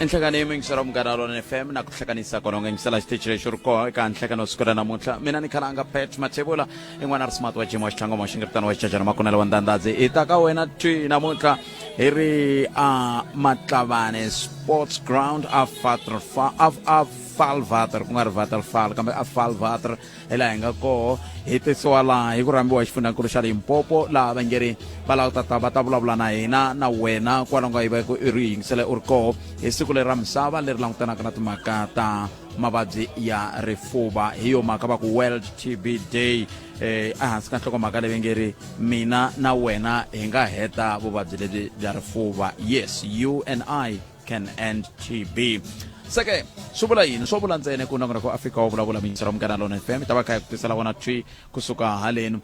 Enhlekani yingisela Munghana Lona FM na ku hlekanisa kona u nga yingisela xitichi lexi ri koho eka nhlekano siku ra namuntlha. Mina ni khalanga Pat Mathebula i n'wana ri smart wa Jim wa Xitlhangoma xingiritano wa Xichachana Makunela wa Ndandadzi. Hi ta ka wena twi namuntlha hi ri a Matlavane Sports Ground a Fatrfa a Falvater ku nga ri Vaterfal kambe a Falvater hi laha hi nga koho hi tisiwa laha hi ku rhambiwa xifundzhankulu xa Limpopo laha va nge ri va lava ku ta va ta vulavula na hina na wena kwalaho nga yi va ku i ri yingisele u ri koho hi siku leri ra misava leri langutanaka na timhaka ta mavabyi ya rifuva. Hi yo mhaka va ku World TB Day ehansi ka nhlokomhaka leyi nge ri mina na wena hi nga heta vuvabyi lebyi bya rifuva. Yes, you and I can end TB. Seke swi vula yini? Swo vula ntsena ku nongonoko Afrika wa vulavula miyingiselo wa Munghana Lona FM ta va kha hi ku tisela wona twi kusuka halenu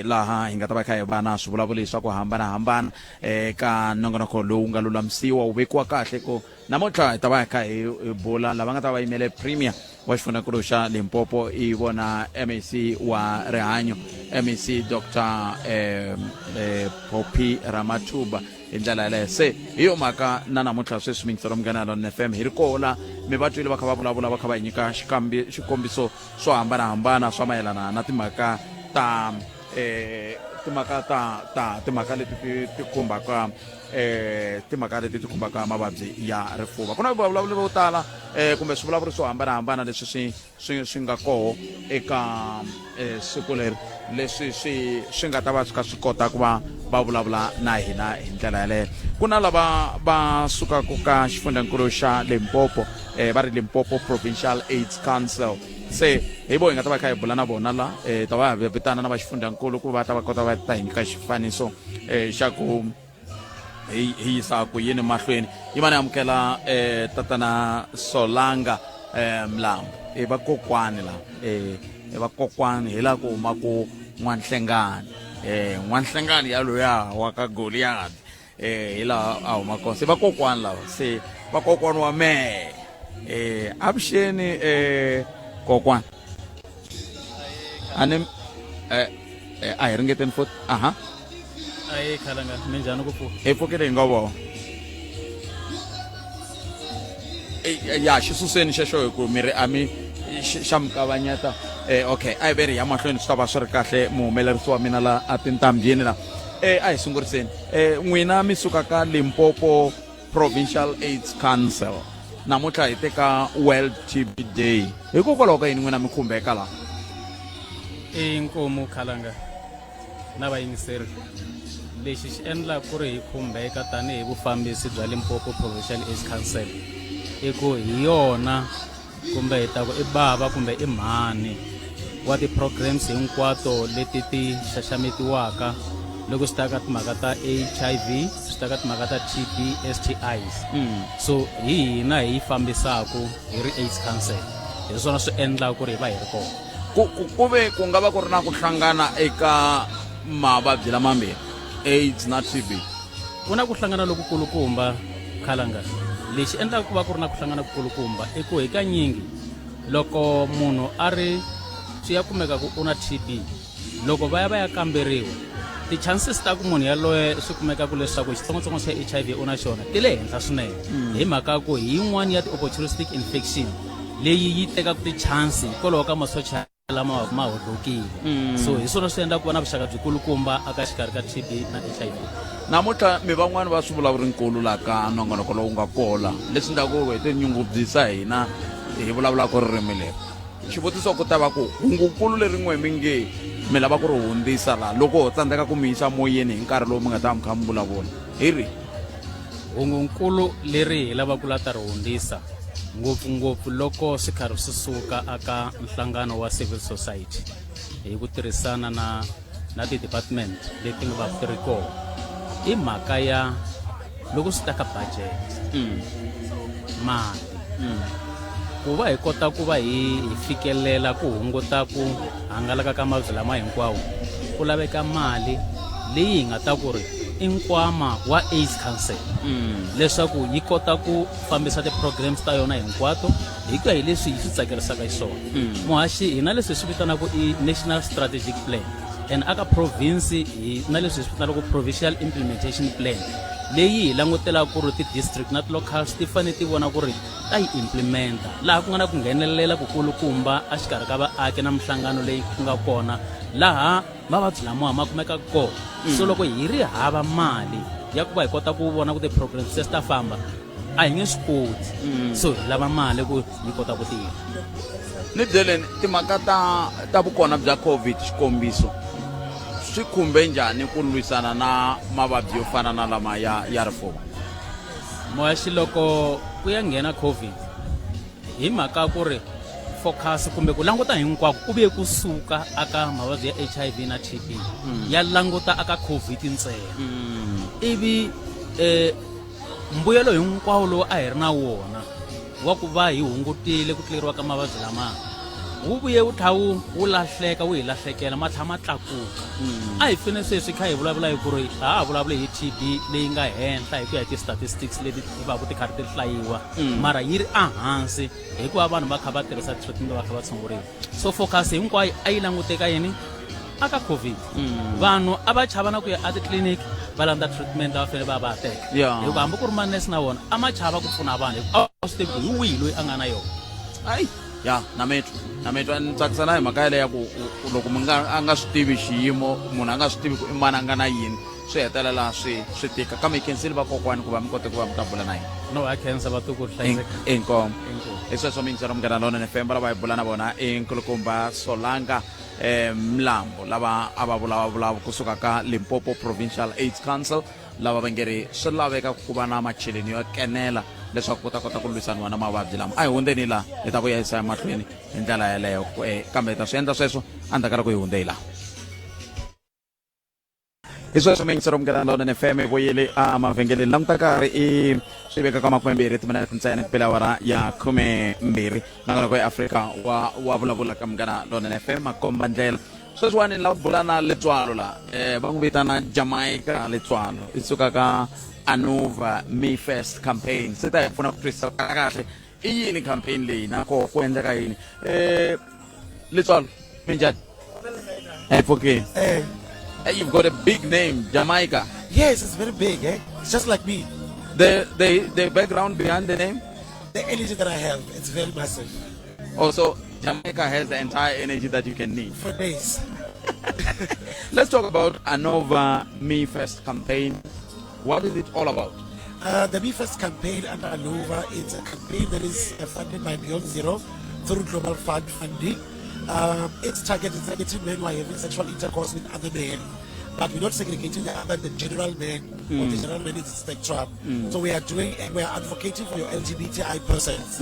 laha hi nga ta va kha hi va na swivulavuli swa ku hambanahambana eka nongonoko lowu nga lulamisiwa wu vekiwa kahle ku namuntlha hi ta va hi kha hi bula lava nga ta va yimele premier wa xifundzhankulu xa Limpopo i vona MEC wa rihanyo MEC Dr Phophi Ramathuba hi ndlela yaleyo. Se hi yo mhaka na namuntlha sweswi mingiselo Munghana Lona FM hi ri koho la mi va twile va kha va vulavula va kha va hi nyika xikombiso swo hambanahambana swa mayelana na timhaka ta timhaka ta ta timhaka leti ti ti khumbaka timhaka leti ti khumbaka mavabyi ya rifuva. Ku na vavulavuri vo tala kumbe swivulavuri swo hambanahambana leswi swi swi swi nga koho eka siku leri leswi swi swi nga ta va swi kha swi kota ku va va vulavula na hina hi ndlela yaleyo. Ku na lava va sukaka ka xifundzhankulu xa Limpopo va ri Limpopo Provincial AIDS Council. Se hi vo hi nga ta va kha hi bula na vona la ta va hi vitana na va xifundzhankulu ku va ta va kota va ta hi nyika xifaniso xa ku hi hi yisa ku yini mahlweni. Yi va ni amukela tatana Solanga Mlambo i vakokwani la i vakokwani hi la ku huma ku N'wanhlengani N'wanhlengani ya loya wa ka Goliath hi laha a huma kona. Se vakokwani lava se vakokwani wa mehe avuxeni kokwani a ni a hi ringeteni futhi. Aha. Ayi khalanga, minjhani ku pfuka? Hi pfukile hi nga vo. Ya xisuseni xexo hi ku mi ri a mi xa mi kavanyeta. Okay, a hi ve ri ya mahlweni swi ta va swi ri kahle muhumelerisi wa mina la a tintambyini la. A hi sunguriseni. N'wina mi suka ka Limpopo Provincial AIDS Council. Namuntlha hi teka World TB Day. Hikokwalaho ka yini n'wina mi khumbeka la? Inkomu khalanga na vayingiseri. Lexi xi endla ku ri hi khumbeka tanihi vufambisi bya Limpopo Provincial AIDS Council i ku hi yona kumbe hi ta ku i bava kumbe i mhani wa ti-programs hinkwato leti ti xaxametiwaka loko swi ta ka timhaka ta HIV, swi ta ka timhaka ta TB, STIs. So hi hina hi yi fambisaku hi ri AIDS Council, hi swona swi endlaka ku ri hi va hi ri kona. Ku ku ku ve ku nga va ku ri na ku hlangana eka mavabyi lamambirhi AIDS na TB? Ku na ku hlangana lokukulukumba khalanga. Lexi endlaka ku va ku ri na ku hlangana kukulukumba i ku hikanyingi loko munhu a ri swi ya kumeka ku u na TB, loko va ya va ya kamberiwa ti-chances ta ku munhu yaloye swi kumeka ku leswaku xitsongwatsongwana xa HIV u na xona ti le henhla swinene, hi mhaka ku hi yin'wana ya ti-opportunistic infection leyi yi tekaka ti-chance hikwalaho ka masocha lama va ma hohlokile. So hi swona swi endlaka ku va na vuxaka byikulukumba aka xikarhi ka TB na HIV. Namuntlha mi van'wani va swivulavurinkulu la ka nongonoko lowu nga kola leswi endlaka ku hi tinyungubyisa hina hi vulavulaka ririmi leri. Xivutiso ku ta va ku hungukulu leri n'we mi nge mi lava ku ri hundzisa la loko ho tsandzeka ku mi yisa moyeni hi nkarhi lowu mi nga ta va mi kha mi vulavula hi ri? Hungunkulu leri hi lavaka la ta ri hundzisa ngopfungopfu loko swi karhi swi suka aka nhlangano wa civil society hi ku tirhisana na na ti-department leti nga va ti ri kona i mhaka ya loko swi ta ka budget, mali ku va hi kota ku va hi fikelela ku hunguta ku hangalaka ka mavabyi lama hinkwawo, ku laveka mali leyi hi nga ta ku ri i nkwama wa AIDS Council leswaku yi kota ku fambisa ti-programs ta yona hinkwato hi ku ya hi leswi yi swi tsakerisaka xiswona. Muhaxi, hi na leswi hi swi vitanaka i National Strategic Plan, and aka province hi na leswi hi swi vitanaka Provincial Implementation Plan. Leyi hi langutelaka ku ri ti-district na ti-locals ti fanele ti vona ku ri ta yi implementa laha ku nga na ku nghenelela kukulukumba exikarhi ka vaaki na minhlangano leyi ku nga kona laha mavabyi lamawa ma kumekaka kona. So loko hi ri hava mali ya ku va hi kota ku vona ku ti-programs se ta famba, a hi nge swi koti. So hi lava mali ku yi kota ku tirha. Ni byeleni timhaka ta vukona bya COVID, xikombiso, swi khumbe njhani ku lwisana na mavabyi yo fana na lama ya rifuva? Moya xiloko ku ya nghena COVID, hi mhaka ku ri focus kumbe ku languta hinkwako ku vuye kusuka aka mavabyi ya HIV na TB, ya languta aka COVID ntsena. Ivi mbuyelo hinkwawo lowu a hi ri na wona wa ku va hi hungutile ku tluleriwa ka mavabyi lama wu vuye wu tlha wu lahleka, wu hi lahlekela, ma tlha ma tlakuka. A hi fane sweswi kha hi vulavula hi ku ri ha ha vulavuli hi TB leyi nga henhla hi ku ya hi ti-statistics leti ti vaku ti karhi ti hlayiwa, mara yi ri ehansi hikuva vanhu va kha va tirhisa treatment, va kha va tshunguriwa. So focus hinkwayo a yi languteka yini aka COVID. Vanhu a va chava na ku ya atitliliniki va landza treatment va fanele va va teka, hikuva hambi ku ri manese na wona a ma chava ku pfuna vanhu, hikuva a swi tivi ku hi wihi loyi a nga na yona. Ayi ya, na mitwa ni tsakisa na hi mhaka yaleyo ya ku loko mi nga a nga swi tivi xiyimo, munhu a nga swi tivi ku i mani a nga na yini, swi hetelela swi tika. Kambe hi khensile vakokwani ku va mi kote ku va mi ta bula na hina. No, a khensa vatukulu, hlayiseka. Inkomu. Hi sweswo mingisero Munghana Lonene FM, lava hi bula na vona i nkulukumba Solanga Mlambo, lava a va vulavula kusuka ka Limpopo Provincial AIDS Council, lava va nge ri swi laveka ku va na macheleni yo kenela leswaku ku ta kota ku lwisaniwa na mavabyi lama. A hi hundzeni la, hi ta vuya yisa emahlweni hi ndlela yeleyo, kambe hi ta swi endla sweswo endzhaku ka loko hi hundze hi laha. Hi sweswo mingisero Munghana Lonene FM, hi vuyile a mavhengeleni. Languta karhi i swi veka ka 20 timinete ntsena ku pela awara ya 12. Nongonoko ya Afrika wa vulavula ka Munghana Lonene FM, makomba ndlela. Sweswiwani ni lava ku bula na Letswalo la, va n'wi vitana Jamaica Letswalo, i suka ka Anuva Me First campaign. Se ta hi pfuna ku twisisa kahle i yini campaign leyi na koho ku endleka yini. Letswalo, minjhani? Hey, pfukini. Hey. Hey, you've got a big name, Jamaica. Yes, it's very big, eh? It's just like me. The background behind the name? The energy that I have, it's very massive. Also, Jamaica has the entire energy that you can need. For days. Let's talk about Anova Me First campaign. What is it all about? The Me First campaign under Anova is a campaign that is funded by Beyond Zero through Global Fund funding. Its target is targeting men who are having sexual intercourse with other men, but we're not segregating the other, the general men or the general men in the spectrum. So we are doing, and we are advocating for your LGBTI persons.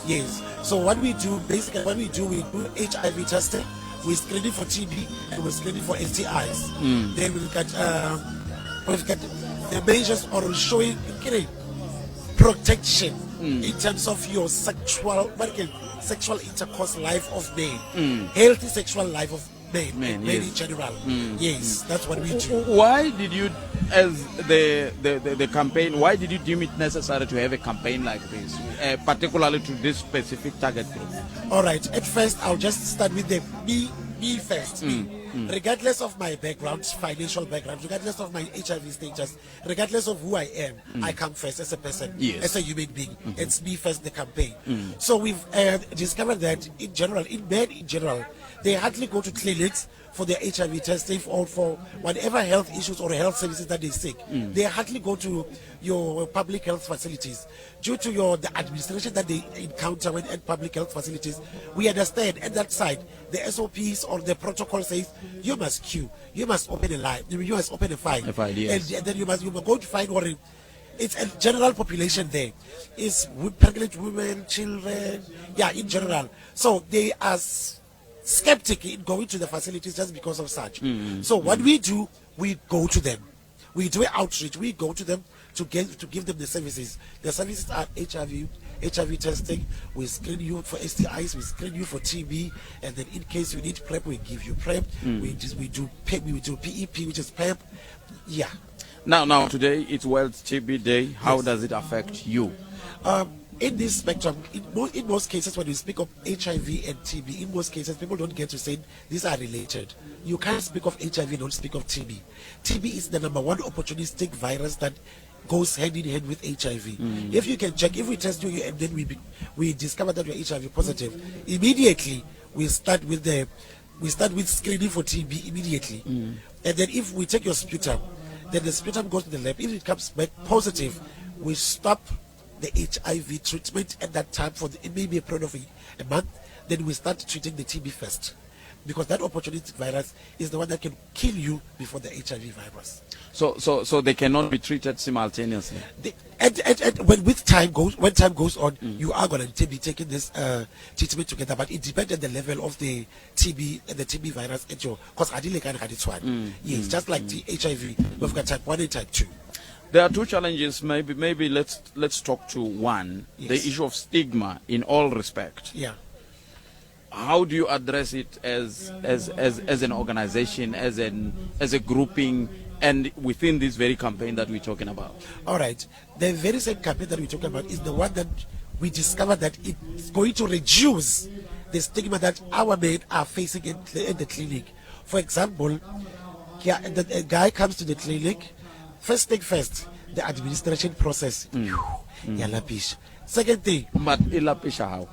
Yes. So what we do, basically what we do, we do HIV testing, we screen it for TB, and we screen it for STIs. Then we've got the measures or showing protection in terms of your sexual, what can, sexual intercourse life of men, healthy sexual life of men, Men, men yes. in general. Yes, that's what we do. Why did you, as the campaign, why did you deem it necessary to have a campaign like this, particularly to this specific target group? All right. At first, I'll just start with the me first. Me. Regardless of my background, financial background, regardless of my HIV status, regardless of who I am, I come first as a person, as a human being. It's me first, the campaign. So we've discovered that in general, in men in general, they hardly go to clinics for their HIV testing or for whatever health issues or health services that they seek. They hardly go to your public health facilities. Due to the administration that they encounter when at public health facilities, we understand at that side, the SOPs or the protocol says you must queue, you must open a line, you must open a file. A file, yes. And then you must go to find what it, it's a general population there. It's pregnant women, children, yeah, in general. So they are skeptic in going to the facilities just because of such. So what we do, we go to them. We do outreach. We go to them to give them the services. The services are HIV testing. We screen you for STIs. We screen you for TB, and then in case you need PrEP, we give you PrEP. We do PEP, which is PrEP. Yeah. Now today it's World TB Day. How Yes. does it affect you? In this spectrum, in most cases, when we speak of HIV and TB, in most cases, people don't get to say these are related. You can't speak of HIV and not speak of TB. TB is the number one opportunistic virus that goes hand in hand with HIV. If you can check, if we test you and then we discover that you're HIV positive, immediately we start with the we start with screening for TB immediately. And then if we take your sputum, then the sputum goes to the lab. If it comes back positive, we stop the HIV treatment at that time for the, it may be a period of a month. Then we start treating the TB first, because that opportunistic virus is the one that can kill you before the HIV virus. So they cannot be treated simultaneously. The, and when with time goes when time goes on, you are going to be taking this treatment together, but it depends on the level of the TB and the TB virus at your, because I didn't like one. Yes, just like the HIV, we've got type 1 and type 2. There are two challenges. Maybe let's talk to one. The issue of stigma in all respect. How do you address it as an organization, as a grouping, and within this very campaign that we're talking about? All right. The very same campaign that we're talking about is the one that we discovered that it's going to reduce the stigma that our men are facing in the clinic. For example, yeah, a guy comes to the clinic. First thing first, the administration process. Ya lapisha. Second thing. But e lapisha how?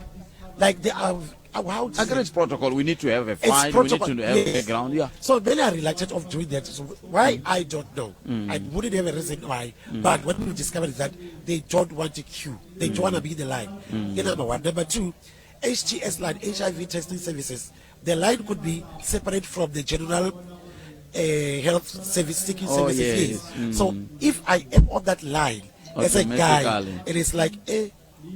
Like they are, how to Agreed protocol. We need to have a It's file. We need protocol, to have a yes. background. Yeah. So many are reluctant of doing that. So why? I don't know. I wouldn't have a reason why. But what we discovered is that they don't want to queue. They don't want to be in the line. Then number one. Number two, HTS line, HIV testing services. The line could be separate from the general health service seeking services. Yes. So if I am on that line as a guy, Automatically. it is like,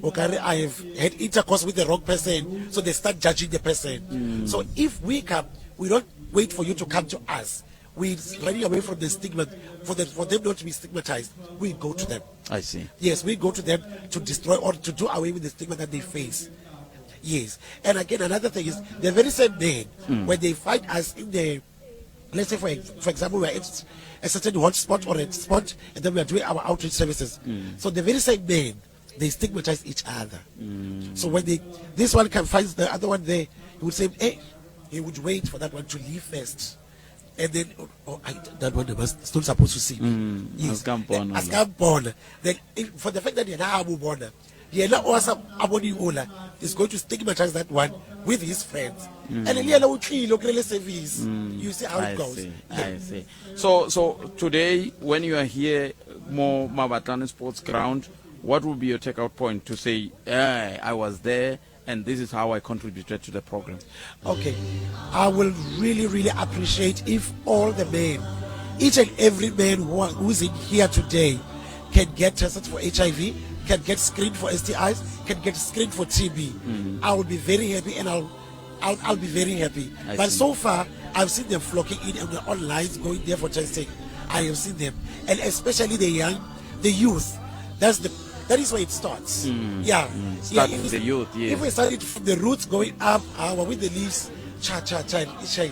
okay, I have had intercourse with the wrong person, so they start judging the person. So if we come, we don't wait for you to come to us. We're running away from the stigma. For them not to be stigmatized, we go to them. I see. Yes, we go to them to destroy or to do away with the stigma that they face. Yes. And again, another thing is the very same men, when they find us in the, let's say for example, we're at a certain hotspot or a spot, and then we are doing our outreach services. So the very same men, they stigmatize each other. So when this one can find the other one there, he would say, hey, he would wait for that one to leave first. And then, oh, I, that one was not supposed to see me. Yes. Askampona. Askampona. Then, if, for the fact that yena amubona, yena o sa aboni ola is going to stigmatize that one with his friends. And then yena o tlile, o kry-ile service. You see how it I goes. see. Yeah. I see. So today, when you are here, more Mabatlane Sports Ground, what would be your takeout point to say, hey, I was there and this is how I contributed to the program? Okay. I will really, really appreciate if all the men, each and every man who's in here today, can get tested for HIV, can get screened for STIs, can get screened for TB. I will be very happy, and I'll be very happy. I But see. so far, I've seen them flocking in and the online going there for testing. I have seen them, and especially the young, the youth. That is where it starts. Yeah. Start Yeah, with the youth, yes. If we start it from the roots going up, with the leaves, cha cha cha, cha.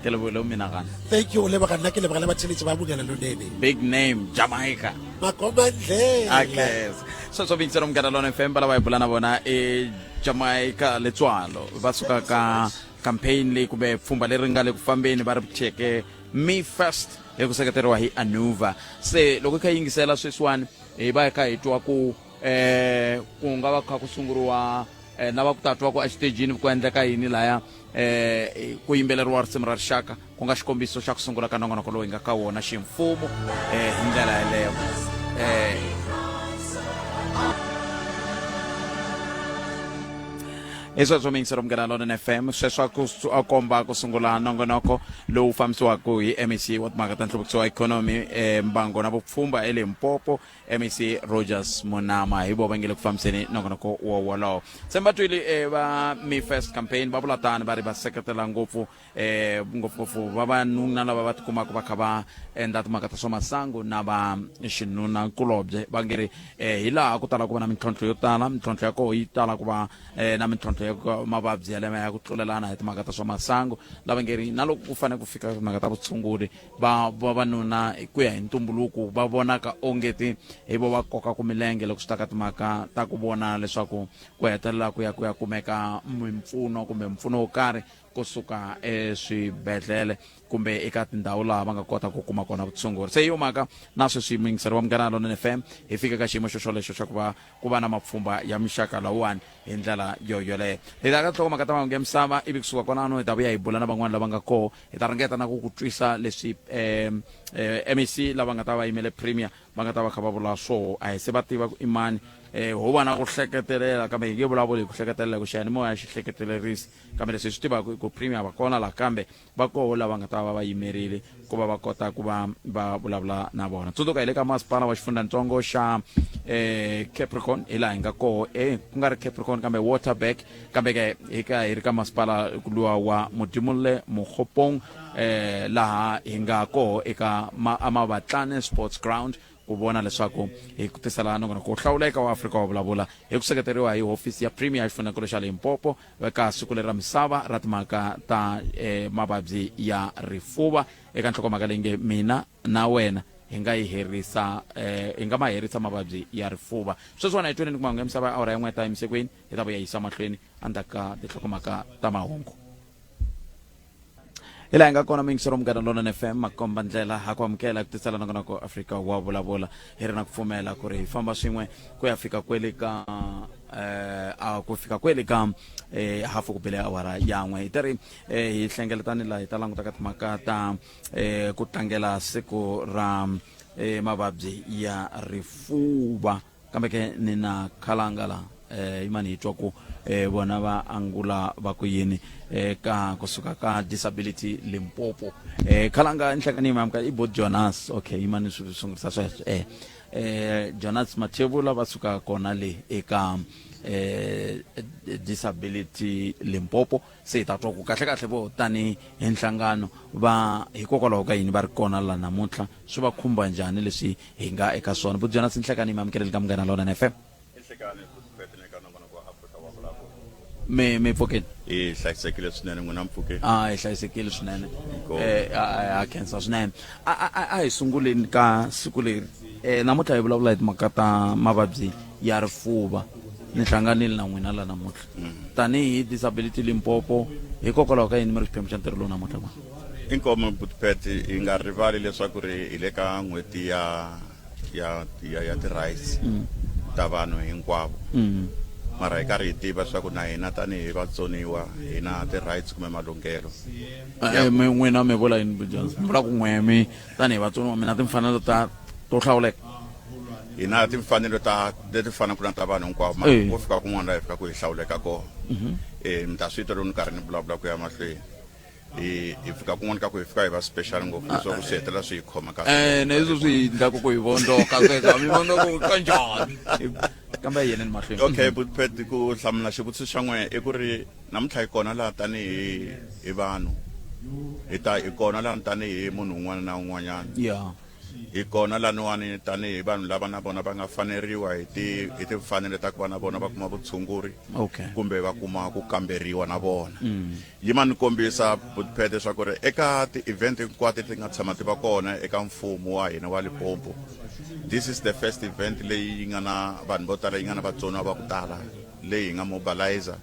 Ke lebohile ho menagano. Thank you, leboga nna ke leboga le batheletši ba Munghana Lonene. Big name, Jamaica. Makomandlela. Okay. So bintse re Munghana Lonene FM ba la ba e bolana bona e Jamaica Letswalo ba suka ka campaign leyi kumbe pfhumba leri nga le ku fambeni ba ri cheke Me First hi ku seketeriwa hi Anuva. Se loko hi kha hi yingisela sweswiwani hi va hi kha hi twa ku ku nga va kha ku sunguriwa na va ku ta twa ku exitejini ku endleka yini laya ku yimbeleriwa risimu ra rixaka ku nga xikombiso xa ku sungula ka nongonoko lowu hi nga ka wona ximfumo hi ndlela yeleyo. Hi sweswo miyingiselo Munghana Lonene FM sweswo a komba ku sungula nongonoko lowu fambisiwaka hi MEC wa timhaka ta nhluvukiso wa ikhonomi mbango na vupfhumba eLimpopo MEC Rogers Monama hi vo va nge le ku fambiseni nongonoko wo wolowo. Se va twile va Me First campaign va vula tani va ri va seketela ngopfu ngopfungopfu vavanuna lava va tikumaka va kha va endla timhaka ta swa masangu na va xinuna kulobye va nge ri hi laha ku tala ku va na mintlhontlho yo tala mintlhontlho ya koho yi tala ku va na mintlhontlho ya mavabyi yalema ya ku tlulelana hi timhaka ta swa masangu lava nge ri na loko ku fanele ku fika timhaka ta vutshunguri va vavanuna ku ya hi ntumbuluko va vonaka ongeti hi vo va koka ku milenge loko swi ta ka timhaka ta ku vona leswaku ku hetelela ku ya ku ya kumeka mimpfuno kumbe mpfuno wo karhi kusuka eswibedhlele kumbe eka tindhawu laha va nga kota ku kuma kona vutshunguri. Se hi yo mhaka na sweswi muyingiseri wa Munghana Lonene FM hi fika ka xiyimo xo xolexo xa ku va ku va na mapfhumba ya mixaka lawuwani hi ndlela yo yoleyo. Hi ta ka tinhlokomhaka ta mahungu ya misava ivi kusuka kwalano hi ta vuya hi bula na van'wana lava nga koho, hi ta ringeta na ku ku twisa leswi MEC lava nga ta va yimele Premier va nga ta va kha va vula swoho. A hi se va tiva ku i mani, ho va na ku hleketelela kambe hi nge vulavuli hi ku hleketelela ku xiyanimoya xi hleketelerisi, kambe leswi hi swi tivaka i ku Premier va kona laha kambe va koho lava nga ta va va yimerile ku va va kota ku va va vulavula na vona. Tsundzuka hi le ka masipala wa xifundzantsongo xa Capricorn, hi laha hi nga koho, ku nga ri Capricorn kambe Waterberg, kambe ke hi ka hi ri ka masipala luwa wa Modimolle Mokgopong, laha hi nga koho eka Amabatlane Sports Ground ku vona leswaku hi ku tisela nongonoko wo hlawuleka wa Afrika wa Vulavula hi ku seketeriwa hi hofisi ya Premier ya xifundzhankulu xa Limpopo eka siku leri ra misava ra timhaka ta mavabyi ya rifuva eka nhlokomhaka leyi nge Mina na Wena hi nga yi herisa, hi nga ma herisa mavabyi ya rifuva. Sweswiwani a hi tweneni ku mahungu ya misava ya awara ya n'we ta emisekweni hi ta vuya hi yisa mahlweni endzhaku ka tinhlokomhaka ta mahungu. Hi laha hi nga kona muyingiseri wa Munghana Lonene FM, makomba ndlela ha ku amukela ku tisela nongonoko Afrika wa Vulavula. Hi ri na ku pfumela ku ri hi famba swin'we ku ya fika kwele ka a ku fika kwele ka hafu ku bele awara yan'we. Hi ta ri hi hlengeletani laha hi ta languta ka timhaka ta ku tlangela siku ra mavabyi ya rifuva. Kambe ke ni na khalanga la yimani hi twa ku vona va angula va ku yini ka kusuka ka Disability Limpopo. Khalanga nhlekani yima i bo Jonas. Okay, yimani swi sungurisa sweswo. Jonas Mathebula va suka kona le eka Disability Limpopo. Se hi ta twa ku kahle kahle vo tani hi nhlangano va hikokwalaho ka yini va ri kona la namuntlha, swi va khumba njhani leswi hi nga eka swona. Buti Jonas, nhlekani mi amukeleli ka Munghana Lonene FM. I nhlekani Buti Pete ka nongonoko wa Afrika wa Vulavula. Mi mi pfukile? Hi hlayisekile swinene, n'wina mi pfukile? A hi hlayisekile swinene. A khensa swinene. A hi sunguleni ka siku leri. Namuntlha hi vulavula hi timhaka ta mavabyi ya rifuva. Ni hlanganile na n'wina la namuntlha tanihi Disability Limpopo, hikokwalaho ka yini mi ri xiphemu xa ntirho lowu namuntlha n'wina? Inkomu Buti Pet, hi nga rivali leswaku ri hi le ka n'hweti ya ya ya ya ti-rights ta vanhu hinkwavo, mara hi karhi hi tiva leswaku na hina tanihi vatsoniwa hi na ti-rights kumbe malunghelo. Mi n'wina mi vula yini, Buti Jonas? Mi vula ku n'we mi tanihi vatsoniwa mi na timfanelo ta to hlawuleka? Hi na timfanelo ta leti fanaka na ta vanhu hinkwavo, mara ko fika kun'wana laha hi fikaka hi hlawuleka kona. Mi ta swi twa loko ni karhi ni vulavula ku ya mahlweni. Hi hi fika kun'wana ka ku hi fika hi va special ngopfu leswaku swi hetelela swi hi khoma kahle. Na leswi swi endlaku ku hi vondzoka sweswo, mi vondzoka ku kanjhani, kambe yena ni mahlweni. Okay, Buti Pet, ku hlamula xivutiso xa n'wehe i ku ri namuntlha hi kona laha tanihi hi vanhu, hi ta hi kona laha tanihi munhu un'wana na un'wanyana. Hi kona laniwani tanihi vanhu lava na vona va nga faneriwa hi ti hi timfanelo ta ku va na vona va kuma vutshunguri kumbe va kuma ku kamberiwa na vona. Yima ni kombisa Buti Pet leswaku ri eka ti-event hinkwato leti nga tshama ti va kona eka mfumo wa hina wa Limpopo, this is the first event leyi yi nga na vanhu vo tala, yi nga na vatsoniwa va ku tala, leyi hi nga mobilizer,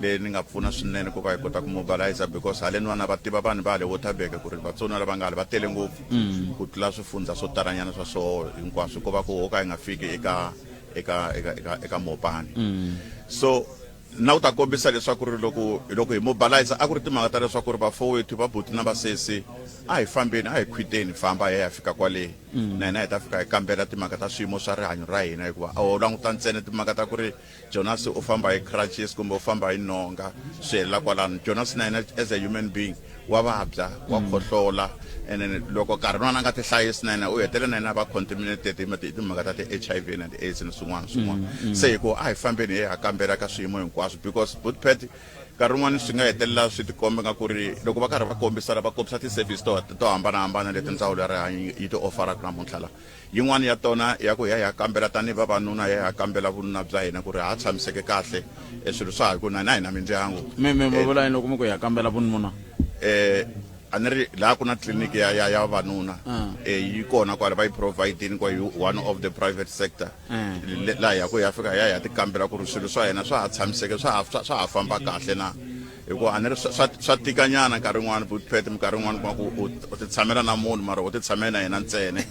leyi ni nga pfuna swinene ku va hi kota ku mobilizer, because haleniwana va tiva vanhu va hale Waterberg ku ri vatsoniwa lava nga hala va tele ngopfu ku tlula swifundza swo talanyana swa swoho hinkwaswo, ko va ku ho ka hi nga fiki eka eka eka eka eka Mopani. So na ku ta kombisa leswaku ri loko loko hi mobilizer a ku ri timhaka ta leswaku ri vafowethu, vabuti na vasesi, a hi fambeni, a hi khwiteni, famba hi ya fika kwale, na hina hi ta fika hi kambela timhaka ta swiyimo swa rihanyo ra hina, hikuva a ho languta ntsena timhaka ta ku ri Jonas u famba hi crutches kumbe u famba hi nhonga swi helela kwalano. Jonas na yena as a human being wa vabya, wa khohlola, and then loko nkarhi wun'wana a nga tihlayisi na yena u hetelela na yena a va contaminated hi timhaka ta ti-H_I_V na ti-AIDS na swin'wana swin'wana. Se hi ku a hi fambeni hi ya kambela ka swiyimo hinkwaswo, because Buti Pat nkarhi wun'wana swi nga hetelela swi tikomba nga ku ri loko va karhi va kombisa va kombisa ti-service to to hambanahambana leti ndzawulo ya rihanyo yi ti offeraka namuntlha la. Yin'wana ya tona ya ku hi ya hi ya kambela tanihi vavanuna, hi ya hi ya kambela vununa bya hina ku ri ha tshamiseke kahle, swilo swa ha ku na hina hi na mindyangu. Mi mi mi vula yini loko mi ku hi ya kambela vununa? A ni ri laha ku na tliliniki ya ya ya vavanuna, yi kona kwala, va yi provide-ini kwa hi one of the private sector. Laha hi ya ku hi ya fika hi ya hi ya ti kambela ku ri swilo swa hina swa ha tshamiseke, swa ha swa ha famba kahle na. Hikuva a ni ri swa swa tikanyana nkarhi wun'wani Bootpet, minkarhi yin'wani kuma ku u u ti tshamela na munhu mara u ti tshamela na yena ntsena.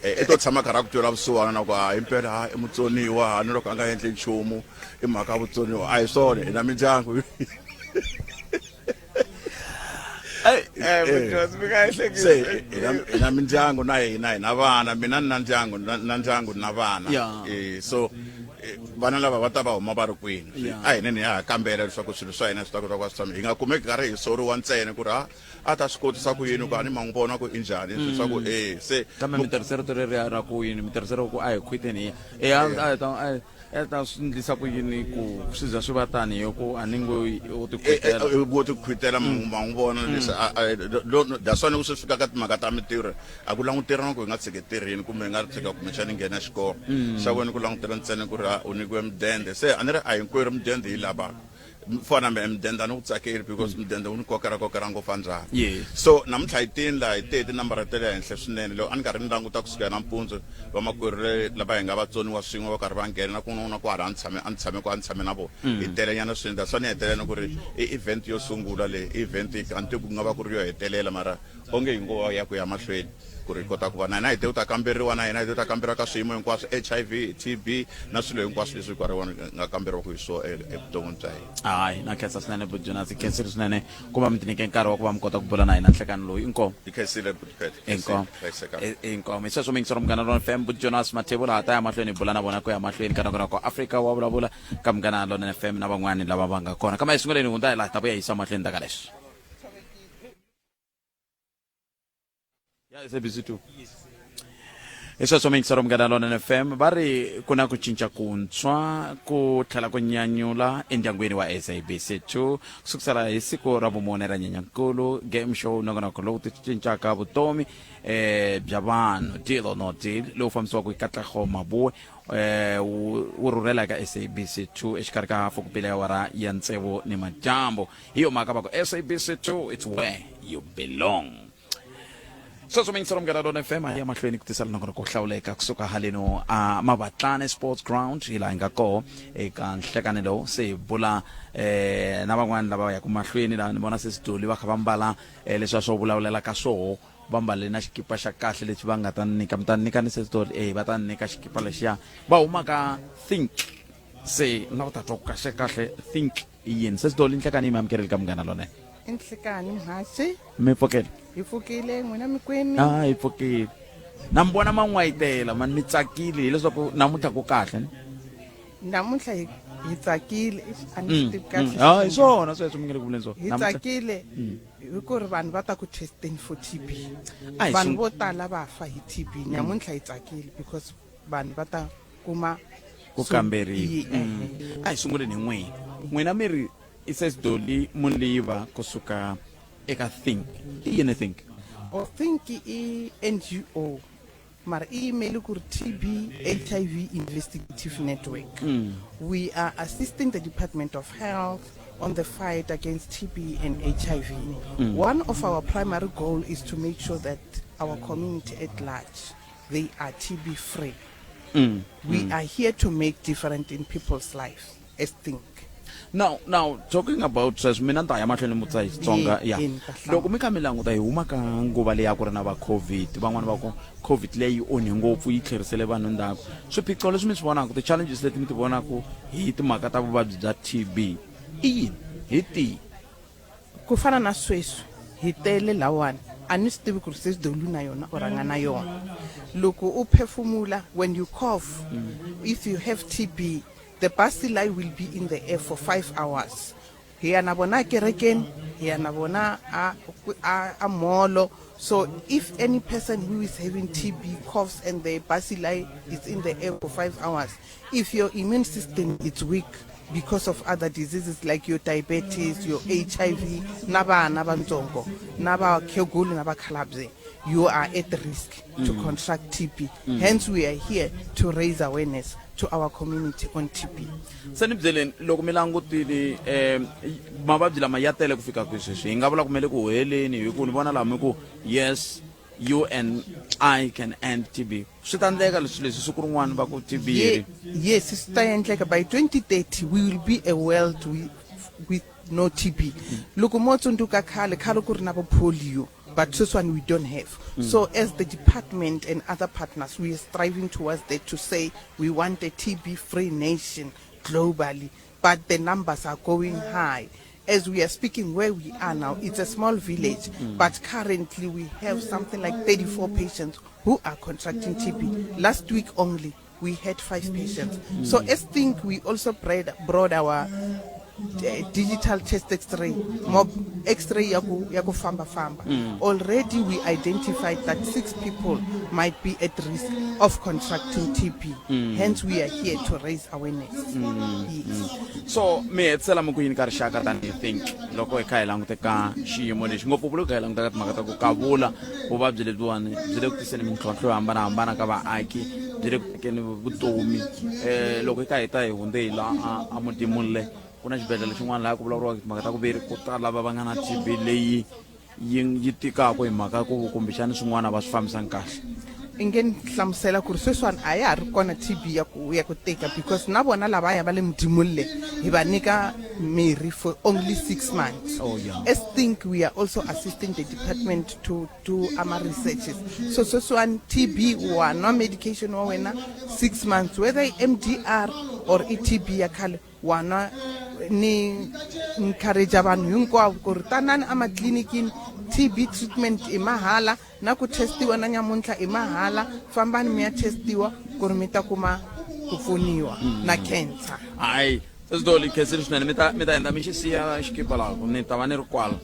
I to tshama a karhi a ku twela vusiwana na ku ha himpela ha i mutsoniwa ha ni loko a nga endli nchumu i mhaka ya vutsoniwa a hi swona hi na mindyangu. Se hi na mindyangu na hina hi na vana mina ni na ndyangu na ndyangu na vana so vana lava va ta va huma va ri kwini a hi neni ya ha kambela leswaku swilo swa hina swi ta kota ku va swi tshame hi nga kumeki karhi hi soriwa ntsena ku ri ha a ta swi kotisa ku yini ku a ni ma n'wi vona ku i njhani mm. swa ku e se kambe mi tirhise rito reriya ra ku yini mi tirhise ra ku a hi khwiteni hi ya a hi ta a ta swi endlisa ku yini ku swi za swi va tani hi ku a ni ngo u ti khwitela u ti khwitela ma n'wi vona leswi that's why ni ku swi fika ka timhaka ta mintirho a ku languteriwa ku hi nga tshiki tirhini kumbe hi nga tshika kumbexana nghena xikolo xa wena ku langutela ntsena ku ri u nyikiwe mudende se a ni ri a hinkwerhu mudende yi lavaka fana me mudende a ni wu tsakeli because mudende wu ni kokela kokela ngopfu endzhaku so namuntlha hi tini laha hi tele tinambara ta le henhla swinene loko a ni karhi ni languta kusukela nampundzu vamakwerhu lava hi nga vatsoniwa swin'we va karhi va nghena na kun'wana na kwala a ni tshame a ni tshame ku a ni tshame na vona hi telenyana swinene that's why ni hetelela ni ku ri i event yo sungula leyi event a ni tivi ku nga va ku ri yo hetelela mara onge hi ngo ya ku ya mahlweni ku ri hi kota ku va na hina hi te u ta kamberiwa na hina hi te u ta kamberiwa ka swiyimo hinkwaswo HIV TB na swilo hinkwaswo leswi nkarhi wun'wana nga kamberiwaka hi swona evuton'wini bya hina. Hayi na khensa swinene Buti Jonas hi khensile swinene ku va mi tinyike nkarhi wa ku va mi kota ku bula na hina nhlekani lowu inkomu. Hi khensile Buti Pat. Inkomu. Inkomu. Hi sweswo muyingiseri Munghana Lonene FM Buti Jonas Mathebula ha ta ya mahlweni hi bula na vona ku ya mahlweni ka nongonoko Afrika wa vulavula ka Munghana Lonene FM na van'wani lava va nga kona. Kambe hi sunguleni hundza hi laha hi ta vuya hi yisa mahlweni ka leswi. Ya SABC 2 hi sweswo miyingisero Munghana Lonene FM va ri ku na ku cinca kuntshwa ku tlhela ku nyanyula endyangwini wa SABC 2 ku sukusela hi siku ra vumune ra Nyenyankulu game show nongonoko lowu ti cincaka vutomi eh bya vanhu deal or no deal lowu fambisiwaka hi Katlego Maboe eh wu rhurhela eka SABC 2 exikarhi ka hafu ku pila ya awara ya tsevu ni madyambu hi yo mhaka va ku SABC 2 it's where you belong sweswo mingiselo Munghana Lona FM a ya mahlweni ku tisela nongonoko wo hlawuleka kusuka haleno a Mabatlane Sports Ground hi laha hi nga koho eka nhlekani lowu se hi bula eh na van'wani lava yaka mahlweni laha ni vona se Sidoli va kha va mbala eh, leswiya swo vulavulela ka swoho va mbale na xikipa xa kahle lexi va nga ta nyika mi ta nyika ni se Sidoli eh va ta nyika xikipa lexiya va huma ka Think se na ku ta twa ku kahle kahle Think i yini se Sidoli nhlekani yi mi amukerile ka Munghana Lonene. I nhlekani mhaxi. Mi pfukile? Hi pfukile n'wina mi kwini? A hi pfukile. Na mi vona man'wayitela mani mi tsakile hileswaku namuntlha ku kahle ni? Namuntlha hi hi tsakile a ni swi tivi kahle. Ha hi swona sweswo mi nge le ku vuleni swona. Hi tsakile hi ku ri vanhu va ta ku testeni for TB. Vanhu vo tala va fa hi TB. Namuntlha hi tsakile because vanhu va ta kuma ku kamberiwa. A hi sunguleni hi n'wina. N'wina mi ri I Sis Dolly Munliva kusuka eka Think. I yini Think? Oh, Think i NGO mara i yimele ku ri TB HIV Investigative Network. Mm. We are assisting the Department of Health on the fight against TB and HIV. Mm. One of our primary goal is to make sure that our community at large they are TB free. Mm. We mm. are here to make difference in people's lives as Think. Now, now talking about sweswo mina ni ta ya mahlweni ni vutisa hi Xitsonga ya loko mi kha mi languta hi huma ka nguva leyi a ku ri na va COVID van'wani va ku COVID leyi yi onhe ngopfu yi tlherisele vanhu ndzhaku swiphiqo leswi mi swi vonaka ti-challenges leti mi ti vonaka hi timhaka ta vuvabyi bya TB i yini hi tihi Ku fana na sweswi hi tele lawani a ni swi tivi ku ri se dolu na yona or a nga na yona loko u phefumula when you cough if you have TB the bacilli will be in the air for 5 hours hi ya na vona ekerekeni hi ya na vona a a a molo so if any person who is having TB coughs and the bacilli is in the air for 5 hours if your immune system is weak because of other diseases like your diabetes your HIV na vana vantsongo na vakhegulu na vakhalabye you are at risk to mm. contract TB mm. hence we are here to raise awareness to our community on TB se ni byeleni loko mi langutile um mavabyi lama ya tele ku fika kwi sweswi hi nga vula ku me le ku heleni hi ku ni vona laha mi ku yes you and I can end TB swi ta endleka leswi leswi siku rin'wana va ku TB yi yes swi ta endleka by 2030 we will be a world with, with no TB. Loko mo tsundzuka khale khale ku ri na vo polio but sweswiwani we don't have. So as the department and other partners we are striving towards that to say we want a TB free nation globally but the numbers are going high. As we are speaking where we are now, it's a small village, but currently we have something like 34 patients who are contracting TB. Last week only, we had 5 patients. So as think we also brought our digital chest x-ray, mob x-ray ya ku, ya ku famba famba. Already we identified that 6 people might be at risk of contracting TB. Hence we are here to raise awareness. Yes. So mi hetisela mi ku yini ka rixaka tanihi think loko hi kha hi langute ka xiyimo lexi ngopfungopfu loko hi languta ka timhaka ta ku kavula vuvabyi lebyiwani byi le ku tiseni mintlhontlho yo hambanahambana ka vaaki byi le ku tekeni vutomi um loko hi kha hi ta hi hundze hi la a Modimolle ku na xibedhlele xin'wana laha ku vulavuriwaka timhaka ta ku veri ko tala lava va nga na TB leyi yi yi tikaka hi mhaka ku kumbexani swin'wana va swi fambisani kahle. I nge ni hlamusela ku ri sweswiwani a ya ha ri kona TB ya ku ya ku tika because na vona lavaya va le Modimolle hi va nyika mirhi for only 6 months. Oh, yeah. As think we are also assisting the department to do ama researches. So sweswiwani TB wa nwa medication wa wena 6 months whether i MDR or i TB ya khale wa nwa. Ni encourage vanhu hinkwavo ku ri tanani ematlilinikini, TB treatment i mahala na ku testiwa na nyamuntlha i mahala, fambani mi ya testiwa ku ri mi ta kuma ku pfuniwa na cancer. Hayi sesitoli khensile swinene mi ta mi ta endla mi xi siya xikipa laha ku ni ta va ni ri kwala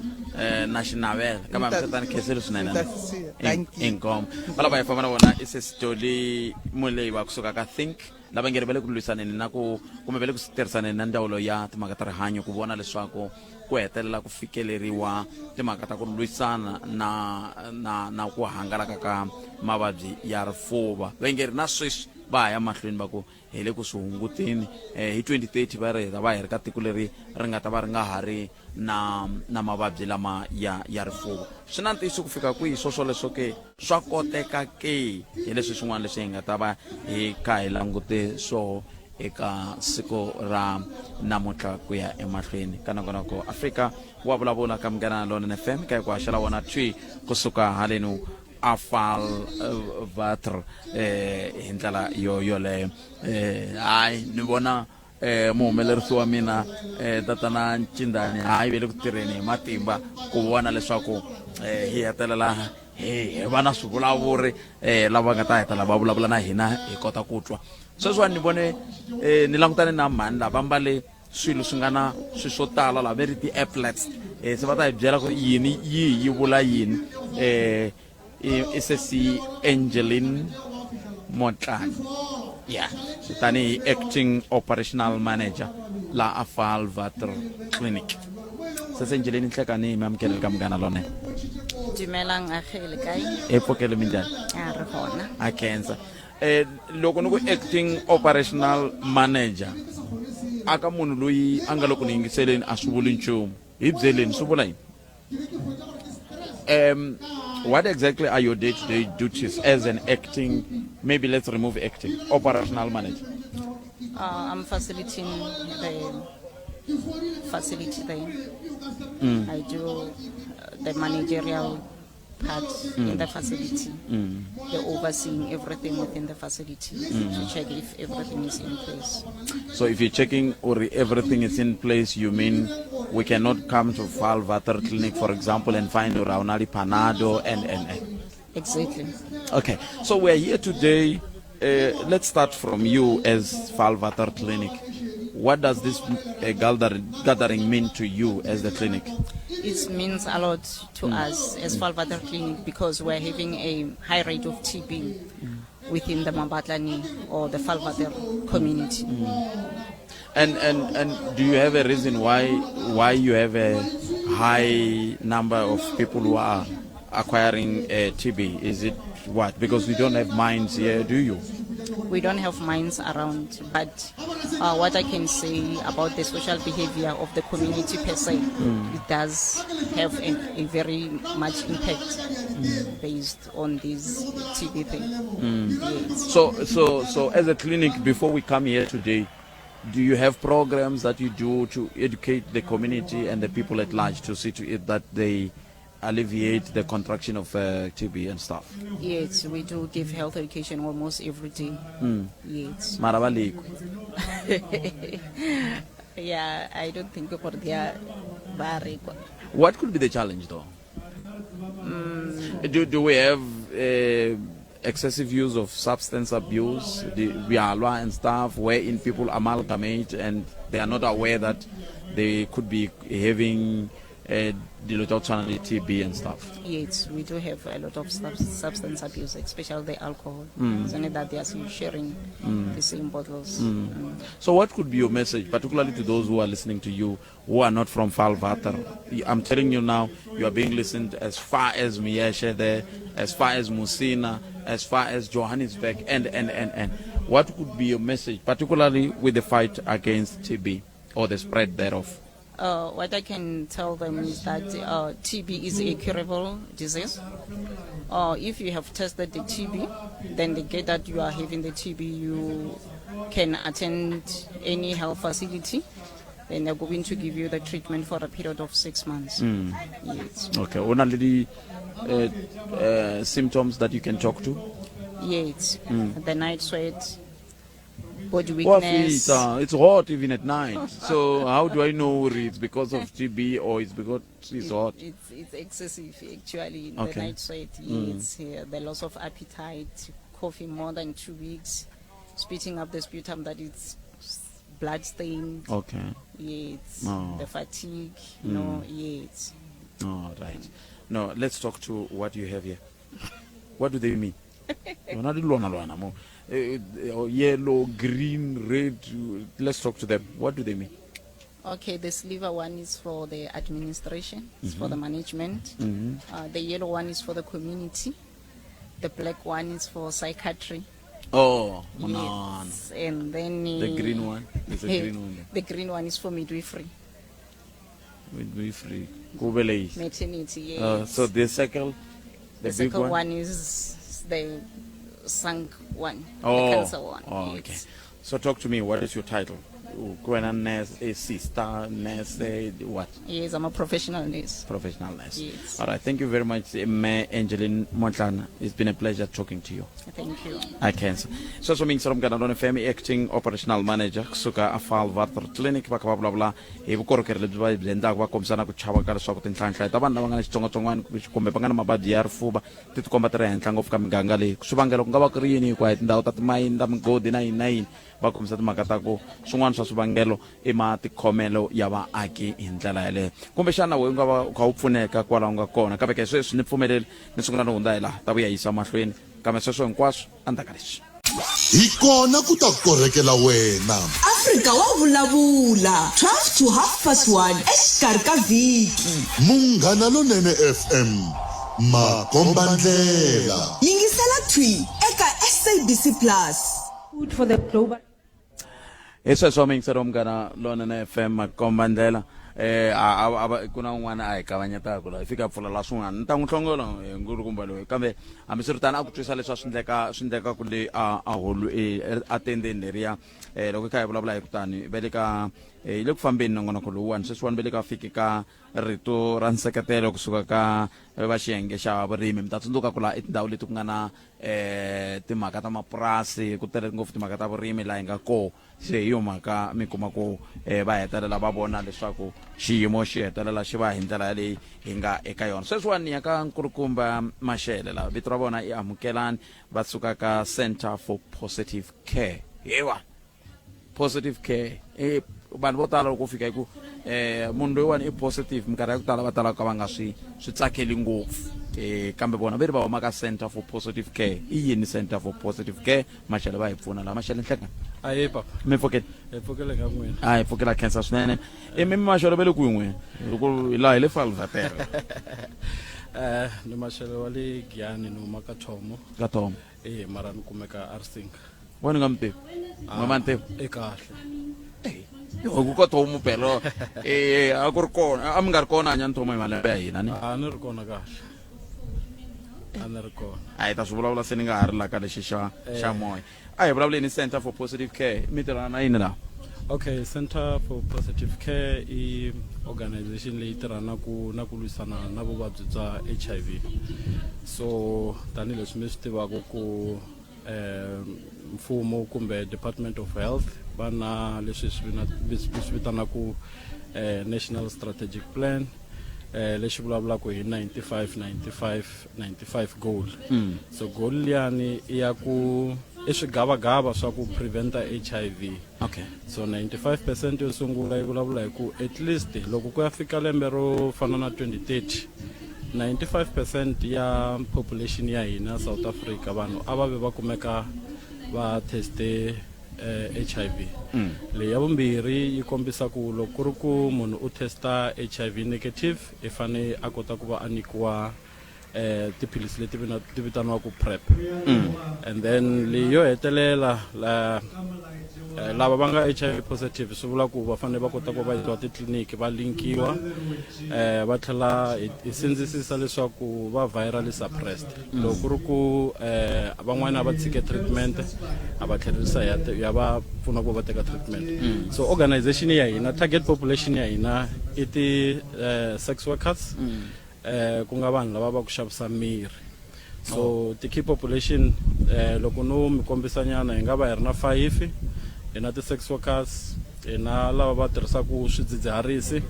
na xinavela kambe Mi ta- mi ta ni khensile swinene mi ta siya. Thank you. Inkomo valava hi famba na vona i sesitoli muleyi va kusuka ka Think lava nge ri va le ku lwisaneni na ku kumbe va le ku tirhisaneni na ndzawulo ya timhaka ta rihanyo ku vona leswaku ku hetelela ku fikeleriwa timhaka ta ku lwisana na na na ku hangalaka ka mavabyi ya rifuva. Va nge ri na sweswi va ha ya mahlweni va ku hi le ku swi hunguteni hi 2030 va ri hi ta va hi ri ka tiko leri ri nga ta va ri nga ha ri na na mavabyi lama ya ya rifuva. Swi na ntiyiso ku fika kwihi swo swoleswo ke? Swa koteka ke? Hi leswi swin'wana leswi hi nga ta va hi kha hi langute swoho eka siku ra namuntlha ku ya emahlweni ka nongonoko Afrika wa vulavula ka Munghana Lonene FM ka hi ku haxela wona thwi kusuka halenu afal vatr hi ndlela yo yoleyo. Hayi ni vona muhumelerisi wa mina tatana Ncindani hayi ve le ku tirheni hi matimba ku vona leswaku hi hetelela hi va na swivulavuri lava nga ta hetelela va vulavula na hina hi kota ku twa. Sweswiwani ni vone ni langutane na mhani lava mbale swilo swi nga na swilo swo tala lava ve ri ti-applets se va ta hi byela ku yini yi yi vula yini. I sesi Angeline Motlani ya tanihi acting operational manager la a Vaalwater Clinic. Sesi Angeline, nhlekani mi amukeleli ka Munghana Lonene. Dumelang age le kae? E pfukele, minjhani? A re gona. A khensa. Loko ni ku acting operational manager aka munhu loyi a nga le ku ni yingiseleni a swi vuli nchumu, hi byeleni swi vula yini? What exactly are your day-to-day duties as an acting, maybe let's remove acting, operational manager? I'm facilitating the facility there. I do the managerial part in the facility, the overseeing everything within the facility to check if everything is in place. So if you're checking or everything is in place, you mean we cannot come to Vaalwater Clinic, for example, and find Raunali Panado and. Exactly. Okay, so we're here today. Let's start from you as Vaalwater Clinic. What does this gathering mean to you as the clinic? It means a lot to us as Vaalwater Clinic because we're having a high rate of TB within the Mabatlani or the Vaalwater community. And do you have a reason why you have a high number of people who are acquiring TB? Is it what? Because we don't have mines here, do you? We don't have mines around, but what I can say about the social behavior of the community per se, it does have a very much impact based on this TB thing. Yes. So as a clinic, before we come here today, Do you have programs that you do to educate the community and the people at large to see to it that they alleviate the contraction of TB and stuff? Yes, we do give health education almost every day. Yes. Mara ba lekwe. Yeah, I don't think gore they are ba rekwa. What could be the challenge though? Do we have excessive use of substance abuse, the byalwa and stuff, wherein people amalgamate and they are not aware that they could be having dilo tsa go tshwana le TB and stuff? Yes, we do have a lot of substance abuse, especially the alcohol. It's only that they are sharing the same bottles. So what could be your message, particularly to those who are listening to you who are not from Vaalwater? I'm telling you now, you are being listened as far as Muyexe there, as far as Musina, as far as Johannesburg, and. What could be your message, particularly with the fight against TB or the spread thereof? What I can tell them is that TB is a curable disease. If you have tested the TB, then they get that you are having the TB, you can attend any health facility. Then they're going to give you the treatment for a period of 6 months. Yes. Okay. O na le di symptoms that you can talk to? Yes. The night sweat, body weakness. Fita, it's hot even at night. So how do I know it's because of TB or it's because it's hot? It's excessive actually. The night sweat, yes, the loss of appetite, coughing more than 2 weeks, spitting up the sputum that it's blood stained. Yes. Oh. The fatigue. No, yes. All right. No, let's talk to what you have here. What do they mean? Yona di lwana lwana mo. Yellow, green, red. Let's talk to them. What do they mean? Okay, the silver one is for the administration, it's for the management. The yellow one is for the community. The black one is for psychiatry. Oh, no. Yes. And then the green one is a green one. The green one is for midwifery. Midwifery. Kubele. Maternity, yes. So the circle, the The big circle one? one is the sunk one, the Oh. cancer one. Oh, yes. okay. So talk to me, what is your title? Kwena nurse, a sister, nurse, a what? Yes, I'm a professional nurse. Professional nurse. Yes. All right, thank you very much, Mme Angeline Motlana. It's been a pleasure talking to you. Thank you. I can. Sweswo mi yingisela Munghana Lona FM, acting operational manager kusuka a Vaalwater Clinic, va kha va vulavula hi vukorhokeri lebyi va byi endlaka, va kombisa na ku chava ka leswaku tinhlanhla ta vanhu lava nga na xitsongwatsongwana kumbe va nga na mavabyi ya rifuva ti tikomba ti ri henhla ngopfu ka miganga leyi. Swivangelo ku nga va ku ri yini? Hikuva hi tindhawu ta timayini ta migodi na yini na yini, va kombisa timhaka ta ku swin'wana swa swivangelo i matikhomelo ya vaaki hi ndlela yaleyo. Kumbexana we u nga va u kha u pfuneka kwalaho nga kona, kambe ke sweswi ni pfumeleli ni sungula ni hundza hi laha ta vuya yisa mahlweni, kambe sweswo hinkwaswo endzhaku ka leswi. Hi kona ku ta korhekela wena. Afrika wa vulavula 12 to half past 1 exikarhi ka vhiki. Munghana Lonene FM, makombandlela. Yingisela thwi eka SABC Plus. Food for the global. Hi sweswo mi yingisela Munghana Lonene FM, makombandlela. A ku na un'wana a hi kavanyetaka la, hi fika pfula la swin'wana, ni ta n'wi hlongola hi nkulukumba loyi, kambe hambiswiritano a ku twisa leswi a swi endleka, swi endlekaku le a holo a tendeni leriya. Loko hi kha hi vulavula hi kutani va le ka hi le ku fambeni nongonoko lowuwani sweswiwani, va le ka fiki ka rito ra nseketelo kusuka ka va xiyenge xa vurimi. Mi ta tsundzuka ku laha i tindhawu leti ku nga na timhaka ta mapurasi, ku tele ngopfu timhaka ta vurimi laha hi nga koho. Se hi yo mhaka mi kuma ku va hetelela va vona leswaku xiyimo xi hetelela xi va hi ndlela yaleyi hi nga eka yona sweswiwani. Ya ka nkulukumba Maxele, laha vito ra vona i Amukelani, va suka ka Center for Positive Care. Hewa, positive care, vanhu vo tala loko fika hi ku munhu loyiwani i positive, minkarhi ya ku tala va tala ka va nga swi tsakeli ngopfu, kambe vona ve ri va huma ka Center for Positive Care. I yini Center for Positive Care? Maxele va hi pfuna laha. Maxele, nhlekani. Aye papa. Mi pfukeli? Hi pfukele ka n'wina. A hi pfukela, khensa swinene. I mi Maxele ve le kwihi n'wina, loko laha hi le Vaalwater? Ni Maxele wa le Giyani, ni huma ka Thomo. Ka Thomo. Mara ni kumeka Arsinga. Wa ni nga mi tivi n'we ma ni tivi? E kahle. Ku ka Thomo phela, a ku ri kona, a mi nga ri kona hanya ni Thomo hi malembe ya hina ni. A ni ri kona kahle, a ni ri kona. A hi ta swi vulavula se ni nga ha ri la ka lexi xa moya. A hi vulavuleni Center for Positive Care, mi tirhana na yini laha? Okay, Center for Positive Care i organization leyi tirhanaku na ku lwisana na vuvabyi bya HIV. So tanihileswi mi swi tivaka ku mfumo kumbe Department of Health va na leswi swi vitanaku National Strategic Plan, lexi vulavulaka hi 95 95 95 goal. So goal liyani i ya ku i swigavagava swa ku preventa HIV. So 95% yo sungula yi vulavula hi ku at least loko ku ya fika lembe ro fana na 2030, 95% ya population ya hina South Africa vanhu a va ve va kumeka va teste HIV. Leyi ya vumbirhi yi kombisa ku loko ku ri ku munhu u testa HIV negative, i fane a kota ku va a nyikiwa tiphilisi leti ti vitaniwaka PrEP. And then leyi yo hetelela la lava va nga HIV positive, swi vula ku va fanele va kota ku va yisiwa titliliniki va linkiwa, va tlhela hi sindzisisa leswaku va virally suppressed. Loko ku ri ku van'wani a va tshike treatment, a va tlherisa ya va pfuna ku va teka treatment. So organization ya hina, target population ya hina i ti sex workers, ku nga vanhu lava va ku xavisa miri. So ti key population, loko no mi kombisa nyana, hi nga va hi ri na 5: hi na ti sex workers, hi na lava va tirhisaka swidzidziharisi,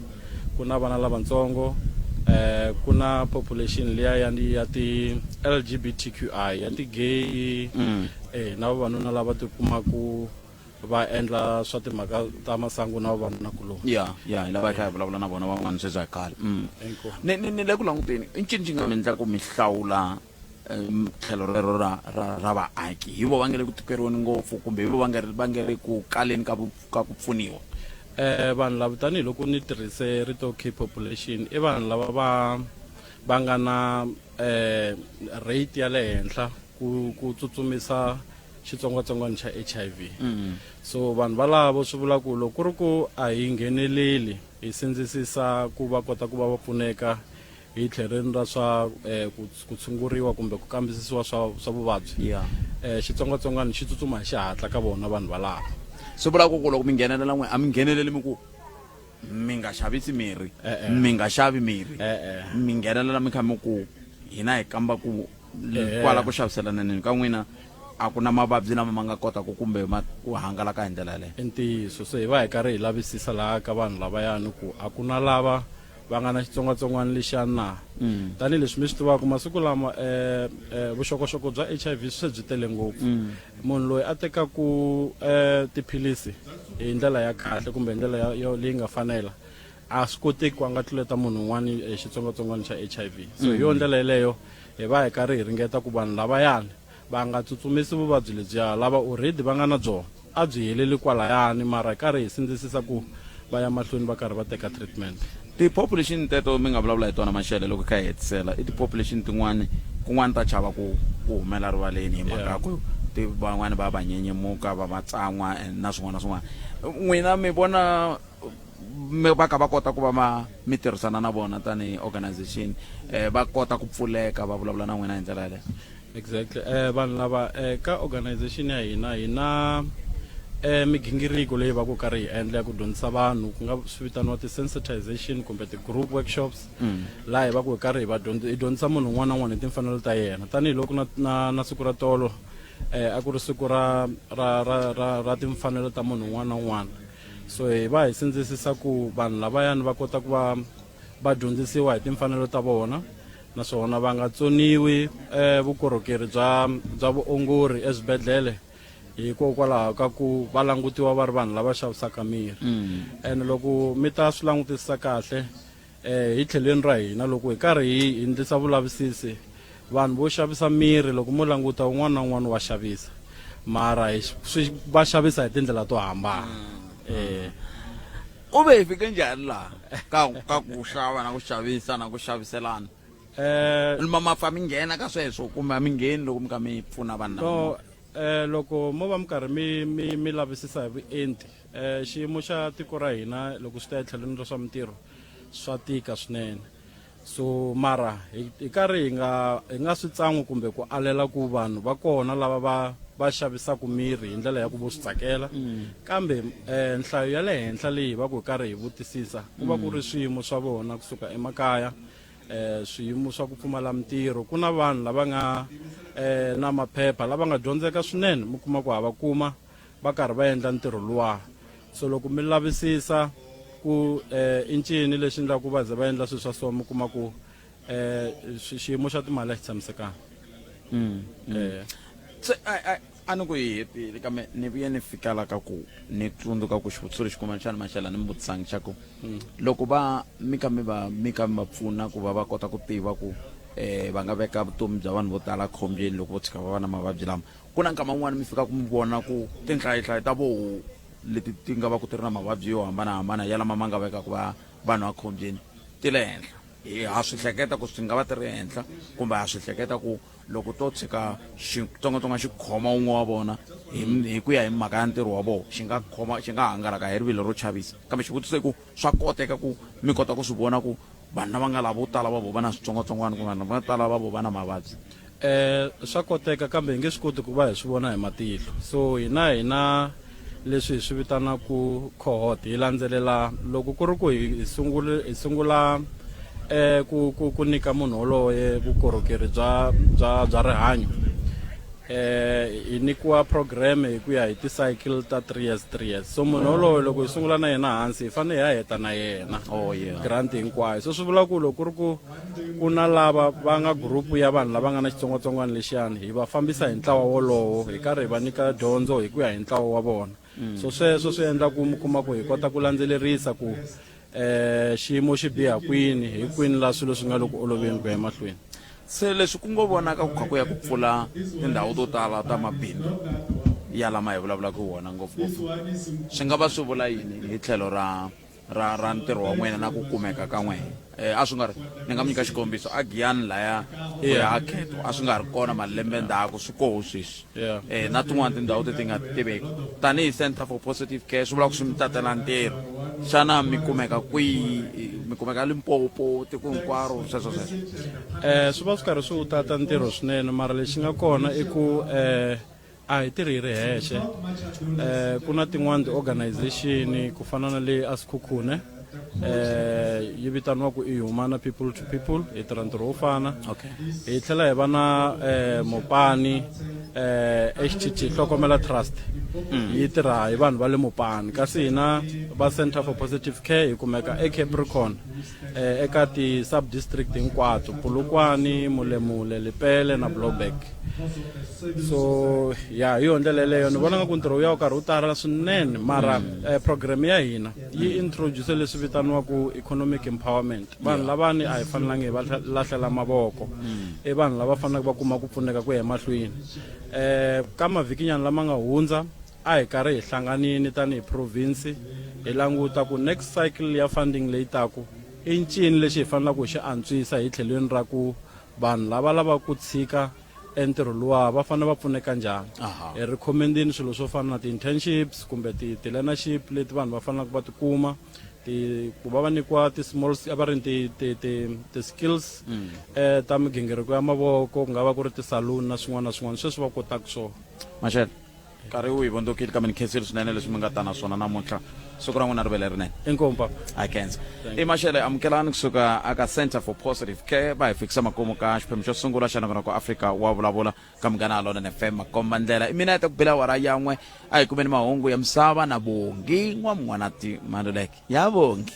ku na vana lavatsongo, ku na population liya ya ti LGBTQI, ya ti gay, na vavanuna lava tikumaku va endla swa timhaka ta masangu na vavanuna kuloni. Ya, hi lava hi kha hi vulavula na vona van'wana sweswi hi khale. Inkomu. Ni le ku languteni, i ncini xi nga mi endla ku mi hlawula tlhelo rero ra vaaki? Hi vo va nga le ku tikeriweni ngopfu, kumbe hi vo va nga ri ku kaleni ka ku pfuniwa? Vanhu lava, tanihiloko ni tirhise rito key population, i vanhu lava va nga na rate ya le henhla ku tsutsumisa xitsongwatsongwana xa HIV. So vanhu valavo swi vula ku loko ku ri ku a hi ngheneleli hi sindzisisa ku va kota ku va va pfuneka hi tlhelweni ra swa ku tshunguriwa kumbe ku kambisisiwa swa vuvabyi, xitsongwatsongwana xi tsutsuma hi xihatla ka vona vanhu valavo. Swi vula ku loko mi nghenelela n'we, a mi ngheneleli mi ku mi nga xavisi mirhi, E-e. mi nga xavi mirhi? E-e. Mi nghenelela mi kha mi ku hina hi kamba ku kwala ku xaviselaneni ka n'wina a ku na mavabyi lama ma nga kotaka kumbe ma ku hangalaka hi ndlela yaleyo? I ntiyiso. Se hi va hi karhi hi lavisisa laha ka vanhu lavayani ku a ku na lava va nga na xitsongwatsongwana lexiya na. Tanihileswi mi swi tivaka, masiku lama vuxokoxoko bya HIV se byi tele ngopfu. Munhu loyi a tekaku tiphilisi hi ndlela ya kahle kumbe hi ndlela leyi nga fanela, a swi koteki ku a nga tluleta munhu un'wana xitsongwatsongwana xa HIV. So hi yo ndlela yeleyo hi va hi karhi hi ringeta ku vanhu lavayani va nga tsutsumisi vuvabyi lebyiya. Lava already va nga na byona, a byi heleli kwalayani, mara hi karhi hi sindzisisa ku va ya mahlweni va karhi va teka treatment. Ti-population teto mi nga vulavula hi tona, Mashele, loko hi kha hi hetisela, i ti-population tin'wani kun'wani ta chava ku humela rivaleni hi mhaka ya ku ti van'wani va va nyenyemuka, va va tsan'wa na swin'wana na swin'wana. N'wina mi vona mi va kha va kota ku va ma mi tirhisana na vona tanihi organization, va kota ku pfuleka va vulavula na n'wina hi ndlela yaleyo? Exactly. Vanhu lava, ka organization ya hina hi na migingiriko leyi va ku karhi hi endla ya ku dyondzisa vanhu, ku nga swi vitaniwa ti-sensitization kumbe ti-group workshops, laha hi va ku hi karhi hi va hi dyondzisa munhu un'wana na un'wana hi timfanelo ta yena. Tanihiloko na siku ra tolo a ku ri siku ra timfanelo ta munhu un'wana na un'wana, so hi va hi sindzisisa ku vanhu lavayani va kota ku va va dyondzisiwa hi timfanelo ta vona, naswona va nga tsoniwi vukorhokeri bya vuongori eswibedhlele hikokwalaho ka ku va langutiwa va ri vanhu lava xavisaka miri. And loko mi ta swi langutisisa kahle, hi tlhelweni ra hina, loko hi karhi hi endlisa vulavisisi, vanhu vo xavisa miri, loko mo languta, un'wana na un'wana wa xavisa, mara swi va xavisa hi tindlela to hambana. U ve hi fike njhani laha ka ku xava na ku xavisa na ku xaviselana? Ma ma pfa mi nghena ka sweswo kumbe a mi ngheni loko mi kha mi pfuna vanhu lava? No, loko mo va mi karhi mi lavisisa hi vuenti, xiyimo xa tiko ra hina loko swi ta etlhelweni ra swa mintirho swa tika swinene. So mara hi karhi hi nga swi tsan'wi kumbe ku alela ku vanhu va kona lava va va xavisaka miri hi ndlela ya ku vo swi tsakela kambe um nhlayo ya le henhla leyi va ku hi karhi hi vutisisa ku va ku ri swiyimo swa vona kusuka emakaya eh swiyimo swa ku pfumala mintirho ku na vanhu lava nga eh na maphepha lava nga dyondzeka swinene mi kuma ku ha va kuma va karhi va endla ntirho luwa so loko mi lavisisa ku eh i ncini lexi endlaka ku va ze va endla swilo swa so mi kuma ku eh xiyimo xa timali a xi tshamisekanga eh Se a ni ku yi hetile kambe ni vuye ni fika la ka ku ni tsundzuka ku xivutiso lexi kumbexana maxela ni mi vutisangi xa ku loko va mi ka mi va mi ka mi va pfuna ku va va kota ku tiva ku eh va nga veka vutomi bya vanhu vo tala khombyeni loko vo tshika va va na mavabyi lama ku na nkama wun'wani mi fikaka mi vona ku tinhlayihlayi ta voho leti ti nga va ku ti ri na mavabyi yo hambanahambana ya lama ma nga vekaka va vanhu ekhombyeni ti le henhla hi ha swi hleketa ku swi nga va ti ri henhla kumbe ha swi hleketa ku loko to tshika xitsongwatsongwana xi khoma wun'we wa vona hi hi ku ya hi mhaka ya ntirho wa vona xi nga khoma xi nga hangalaka hi rivilo ro chavisa kambe xivutiso i ku swa koteka ku mi kota ku swi vona ku vanhu lava nga lavo tala va vo va na switsongwatsongwana kumbe vanhu lava tala va vo va na mavabyi Eh swa koteka kambe hi nge swi koti ku va hi swi vona hi matihlo so hina hi na leswi hi swi vitanaka cohort hi landzelela loko ku ri ku hi sungule hi sungula eh ku ku ku nyika munhu woloye vukorhokeri bya bya bya rihanyo eh hi nyikiwa program hi ku ya hi ti-cycle ta 3 years 3 years so munhu woloye loko hi sungula na yena hansi hi fanele hi ya heta na yena oh yeah grant hinkwayo so swi vula ku loko ku ri ku ku na lava va nga group ya vanhu lava nga na xitsongwatsongwana lexiyani hi va fambisa hi ntlawa wolowo hi karhi hi va nyika dyondzo hi ku ya hi ntlawa wa vona so sweswo swi endla ku mi kuma ku hi kota ku landzelerisa ku eh xiyimo xi biha kwini hi kwini la swilo swi nga le ku oloveni ku ya emahlweni se leswi ku ngo vonaka ku kha ku ya ku pfula tindhawu to tala ta mabindzu ya lama hi vulavulaka hi wona ngopfungopfu swi nga va swi vula yini hi tlhelo ra ra ra ntirho wa n'wina na ku kumeka ka n'wina eh, a swi nga ri ni nga mi nyika xikombiso a giyani laya ku ya a kheto a swi nga ri kona malembe ndzhaku swi koho sweswi Yeah. eh, na tin'wana tindhawu leti nga tiveki tanihi center for positive care swi vula ku swi mi tatela ntirho xana mi kumeka kwihi mi kumeka limpopo tiko hinkwaro sweswo sweswo eh swi va swi karhi swi wu tata ntirho swinene mara lexi nga kona i ku eh a hi tirhi hi ri hexe um ku na tin'wani ti-organization ku fana na leyi a Sekhukhune um yi vitaniwaku i Humana People to People hi tirha ntirho wo fana okay hi tlhela hi va na um Mopani um HTT Hlokomela Trust yi tirha hi vanhu va le Mopani kasi hina va Center for Positive Care hi kumeka eCapricorn um eka ti-sub district hinkwato Polokwane Molemole Lepelle na Blouberg so ya hi yona ndlela yeleyo ni vona nga ku ntirho wu ya wu karhi wu tala swinene mara eh, program ya hina yi introduce leswi vitaniwaku economic empowerment vanhu lavani a hi fanelangi hi va lahlela mavoko i vanhu lava faneleke va kuma ku pfuneka ku ya emahlweni um ka mavhikinyana lama nga hundza a hi karhi hi hlanganini tanihi province hi languta ku next cycle ya funding leyi taku i ncini lexi hi fanelaka hi xi antswisa hi tlhelweni ra ku vanhu lava lavaka ku tshika entirho luwa va fanele va pfuneka njhani hi recommendini swilo swo fana na ti-internships kumbe ti-learnership leti vanhu va fanelaka va tikuma ti ku va va nyikiwa ti-small a va ri ti ti ti ti-skills eh ta migingiriko ya mavoko ku nga va ku ri ti-saloon na swin'wana na swin'wana sweswi va kotaka swona Mashele nkarhi wu hi vondzokile kambe ni khensile swinene leswi mi nga ta na swona namuntlha siku ra n'wina ri ve lerinene inkomu papa a khensa i Mashele amukelani kusuka aka Center for Positive Care va hi fikisa makumu ka xiphemu xo sungula xa nongonoko Afrika wa vulavula ka Munghana Lonene FM makomba ndlela i mina ya ta ku bela awara yan'we a hi kumeni mahungu ya misava na Bongi N'wamun'wanati Maluleke ya Bongi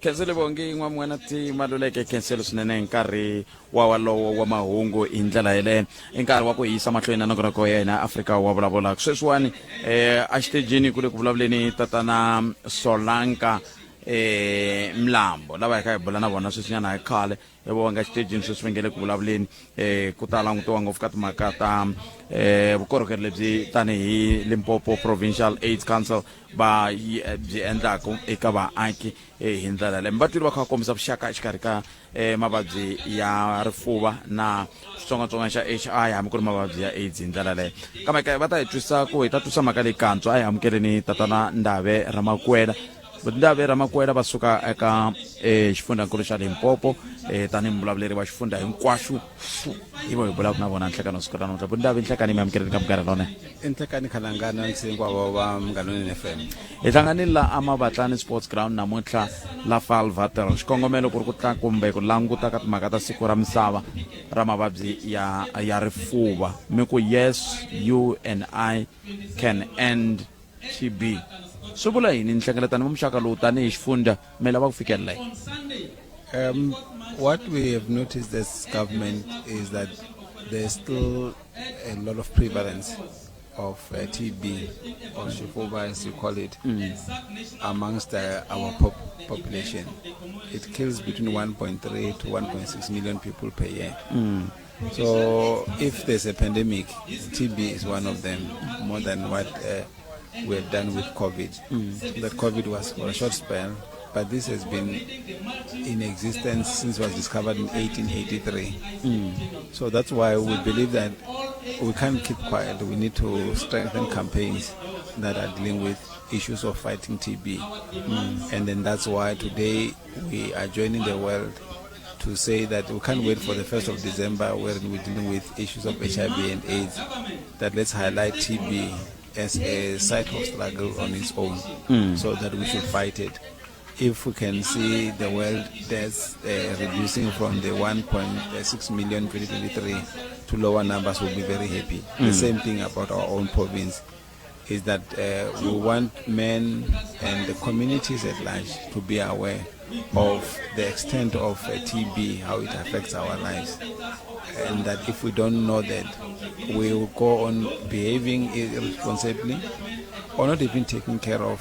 Khensile Bongi N'wamun'wanati Maluleke khensile swinene hi nkarhi wa walowo wa mahungu hi ndlela yeleyo i nkarhi wa ku hi yisa mahlweni na nongonoko ya hina Afrika wa vulavula sweswiwani eh a xitejini ku le ku vulavuleni tatana Solanka eh Mlambo lava hi kha hi bula na vona sweswinyana hi khale hi vo va nga xitejini sweswi va nge le ku vulavuleni eh ku ta langutiwa ngopfu ka timhaka ta eh vukorhokeri lebyi tanihi Limpopo Provincial AIDS Council va yi byi endlaku eka vaaki eh, hi ndlela leyi mi va twile va kha va kombisa vuxaka exikarhi ka eh, mavabyi ya rifuva na xitsongwatsongwana xa HI hambi ku ri mavabyi ya AIDS hi ndlela leyi kambe ke va ta hi twisa ku hi ta twisa mhaka leyi kantswa a hi amukeleni tatana Ndave Ramakuela. Bundave Ramakwela va suka eka eh, xifundzankulu xa Limpopo eh, tanihi muvulavuleri wa xifundza hinkwaxo hi vo hi bulaka na vona nhlekani wa siku ra namuntlha. Bundave, nhlekani mi amukeleni ka Munghana Lonene. I nhlekani Khalangana ndzi hinkwavo va Munghana Lonene FM. Hi hlanganile la Amabatlani Sports Ground namuntlha la Vaalwater. Xikongomelo ku ri ku tla kumbe ku languta ka timhaka ta siku ra misava ra mavabyi ya ya rifuva. Mi ku yes you and I can end TB. Swi vula yini nhlengeletano wa muxaka lowu tanihi xifundza mi lava ku fikelela yini? What we have noticed as government is that there's still a lot of prevalence of TB, or Xifuva as you call it, amongst our population. It kills between 1.3 to 1.6 million people per year. So if there's a pandemic, TB is one of them, more than what we have done with COVID. That COVID was for a short spell, but this has been in existence since it was discovered in 1883. So that's why we believe that we can't keep quiet. We need to strengthen campaigns that are dealing with issues of fighting TB. And then that's why today we are joining the world to say that we can't wait for the 1st of December when we're dealing with issues of HIV and AIDS, that let's highlight TB as a site of struggle on its own, so that we should fight it. If we can see the world deaths reducing from the 1.6 million 2023 to lower numbers, we'll be very happy. The same thing about our own province is that we want men and the communities at large to be aware of the extent of TB, how it affects our lives. And that if we don't know that, we will go on behaving irresponsibly or not even taking care of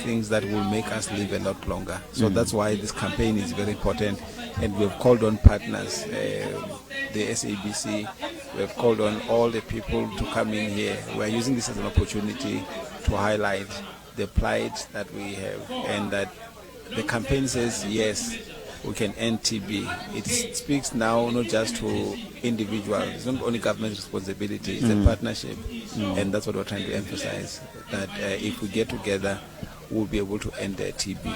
things that will make us live a lot longer. So that's why this campaign is very important. And we have called on partners, the SABC, we have called on all the people to come in here. We are using this as an opportunity to highlight the plight that we have, and that the campaign says, yes, we can end TB. It speaks now not just to individuals. It's not only government's responsibility, it's a partnership. And that's what we're trying to emphasize, that if we get together, we'll be able to end the TB.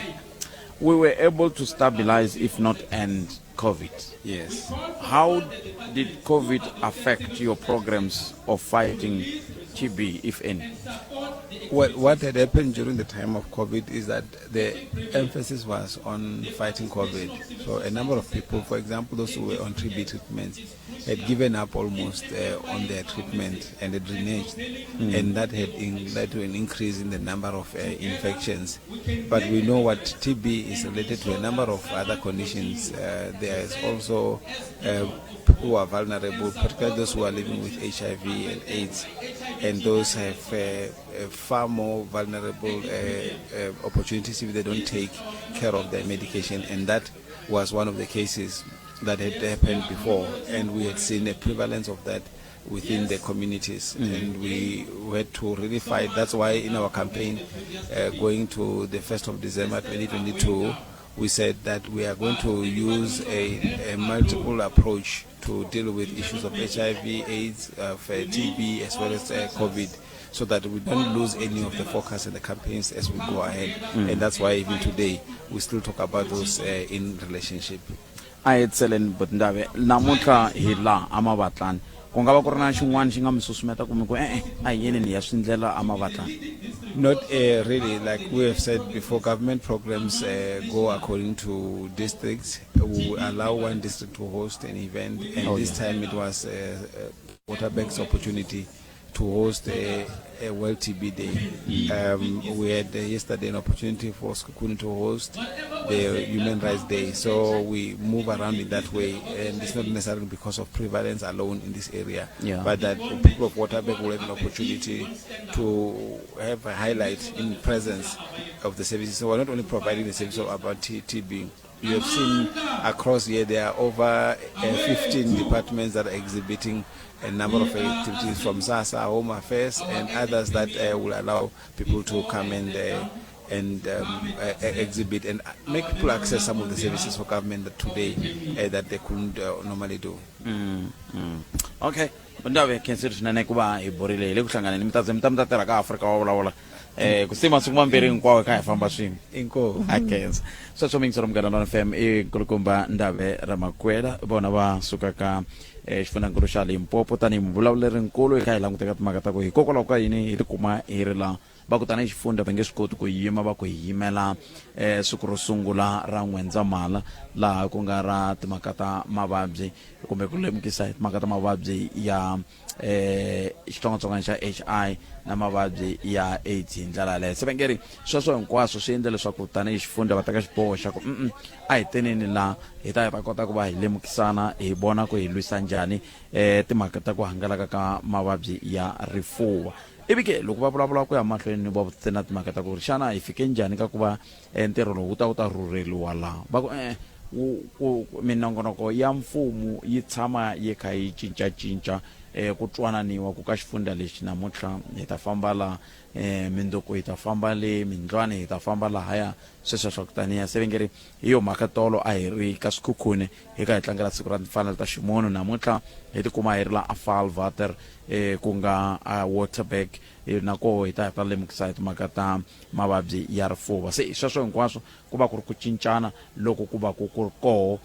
We were able to stabilize, if not end, COVID. Yes. How did COVID affect your programs of fighting TB, if any? Well, what had happened during the time of COVID is that the emphasis was on fighting COVID. So a number of people, for example, those who were on TB treatments, had given up almost on their treatment and had reneged. And that had led to an increase in the number of infections. But we know what TB is related to a number of other conditions. There is also people who are vulnerable, particularly those who are living with HIV and AIDS, and those have far more vulnerable opportunities if they don't take care of their medication. And that was one of the cases that had happened before, and we had seen a prevalence of that within the communities, and we had to really fight. That's why in our campaign, going to the 1st of December 2022, we said that we are going to use a multiple approach to deal with issues of HIV, AIDS, of TB, as well as COVID, so that we don't lose any of the focus in the campaigns as we go ahead. And that's why even today, we still talk about those in relationship. A hi tseleni Butindave, namuntlha hi la Amavatlani. Ku nga va ku ri na xin'wana xi nga mi susumeta ku mi ku e-e a hi yeni ni ya swi ndlela Amavatlani? Not really. Like we have said before, government programs go according to districts. We allow one district to host an event, and this time it was Waterberg's opportunity to host a World TB Day. We had yesterday an opportunity for Sekhukhune to host the Human Rights Day. So we move around in that way, and it's not necessarily because of prevalence alone in this area, but that people of Waterberg will have an opportunity to have a highlight in presence of the services. So we're not only providing the service of about TB. You have seen across here there are over 15 departments that are exhibiting a number of activities from SASSA, Home Affairs, and others that will allow people to come and exhibit and make people access some of the services for government that today that they couldn't normally do. Okay, Ndave khensile swinene ku va hi burile hi le ku hlanganeni mi ta ze mi ta mi ta tirha ka Afrika wa vulavula. Ku se masiku mambirhi hinkwawo hi kha hi famba swin'we. Inkomu. A khensa. Sweswo miyingiselo Munghana Lona FM i nkulukumba Ndave Ramakwela, vona va suka ka xifundzhankulu xa Limpopo tanihi muvulavuleri-nkulu hi kha hi languteka timhaka ta ku hikokwalaho ka yini hi tikuma hi ri la. Va ku tanihi xifundza va nge swi koti ku yima va ku hi yimela siku ro sungula ra N'wendzamhala laha ku nga ra timhaka ta mavabyi kumbe ku lemukisa hi timhaka ta mavabyi ya xitsongwatsongwana xa HI na mavabyi ya AIDS hi ndlela yaleyo. Se va nge ri sweswo hinkwaswo swi endle leswaku tanihi xifundza va teka xiboho xa ku a hi teneni la hi ta hi ta kota ku va hi lemukisana hi vona ku hi lwisa njhani timhaka ta ku hangalaka ka mavabyi ya rifuva. Ivi ke, loko va vulavula ku ya mahlweni va vutise na timhaka ta ku ri xana hi fike njhani ka ku va ntirho lowu wu ta wu ta rhurheliwa laha, va ku, E-e, wu, ku, minongonoko ya mfumo yi tshama yi kha yi cinca-cinca, ku twananiwa ku ka xifundza lexi namuntlha hi ta famba la, mindzuku hi ta famba le, mindlwani hi ta famba lahaya, sweswo swa ku taniya. Se va nge ri, hi yo mhaka tolo a hi ri ka Sekhukhune hi kha hi tlangela siku ra timfanelo ta ximunhu, namuntlha hi tikuma hi ri la aVaalwater, ku nga a Waterberg, na koho hi ta hi ta lemukisa hi timhaka ta mavabyi ya rifuva. Se sweswo hinkwaswo ku va ku ri ku cincana loku ku va ku ku ri koho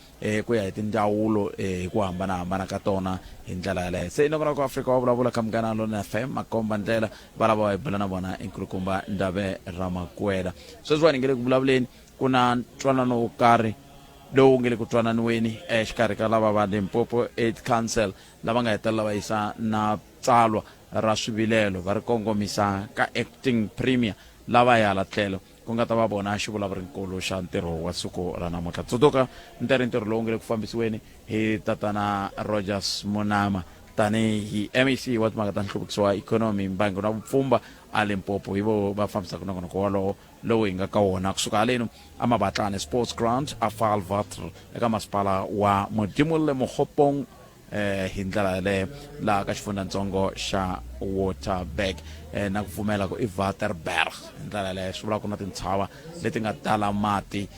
ku ya hi tindzawulo hi ku hambana-hambana ka tona hi ndlela yaleyo. Se nongonoko wa Afrika wa vulavula ka Munghana Lonene FM, makomba ndlela va lava hi bula na vona i nkulukumba Ndave Ramakwela. Sweswiwani hi nge le ku vulavuleni ku na ntwanano wo karhi lowu nge le ku twananiweni exikarhi ka lava va Limpopo AIDS Council lava nga hetelela va yisa na tsalwa ra swivilelo va ri kongomisa ka acting premier lava hi hala tlhelo ku nga ta va vona xivulavurinkulu xa ntirho wa siku ra namuntlha. Tsundzuka ntirho ntirho lowu nge le ku fambisiweni hi tatana Rogers Monama tanihi MEC wa timhaka ta nhluvukiso wa ikhonomi, mbangu na vupfhumba a Limpopo. Hi vo va fambisaka nongonoko wolowo lowu hi nga ka wona kusuka halenu a Mabatlane Sports Ground a Vaalwater eka masipala wa Modimolle Mogopong hi ndlela yaleyo laha ka xifundzantsongo xa Waterberg na ku pfumela ku i Waterberg hi ndlela yaleyo swi vula ku na tintshava leti nga tala mati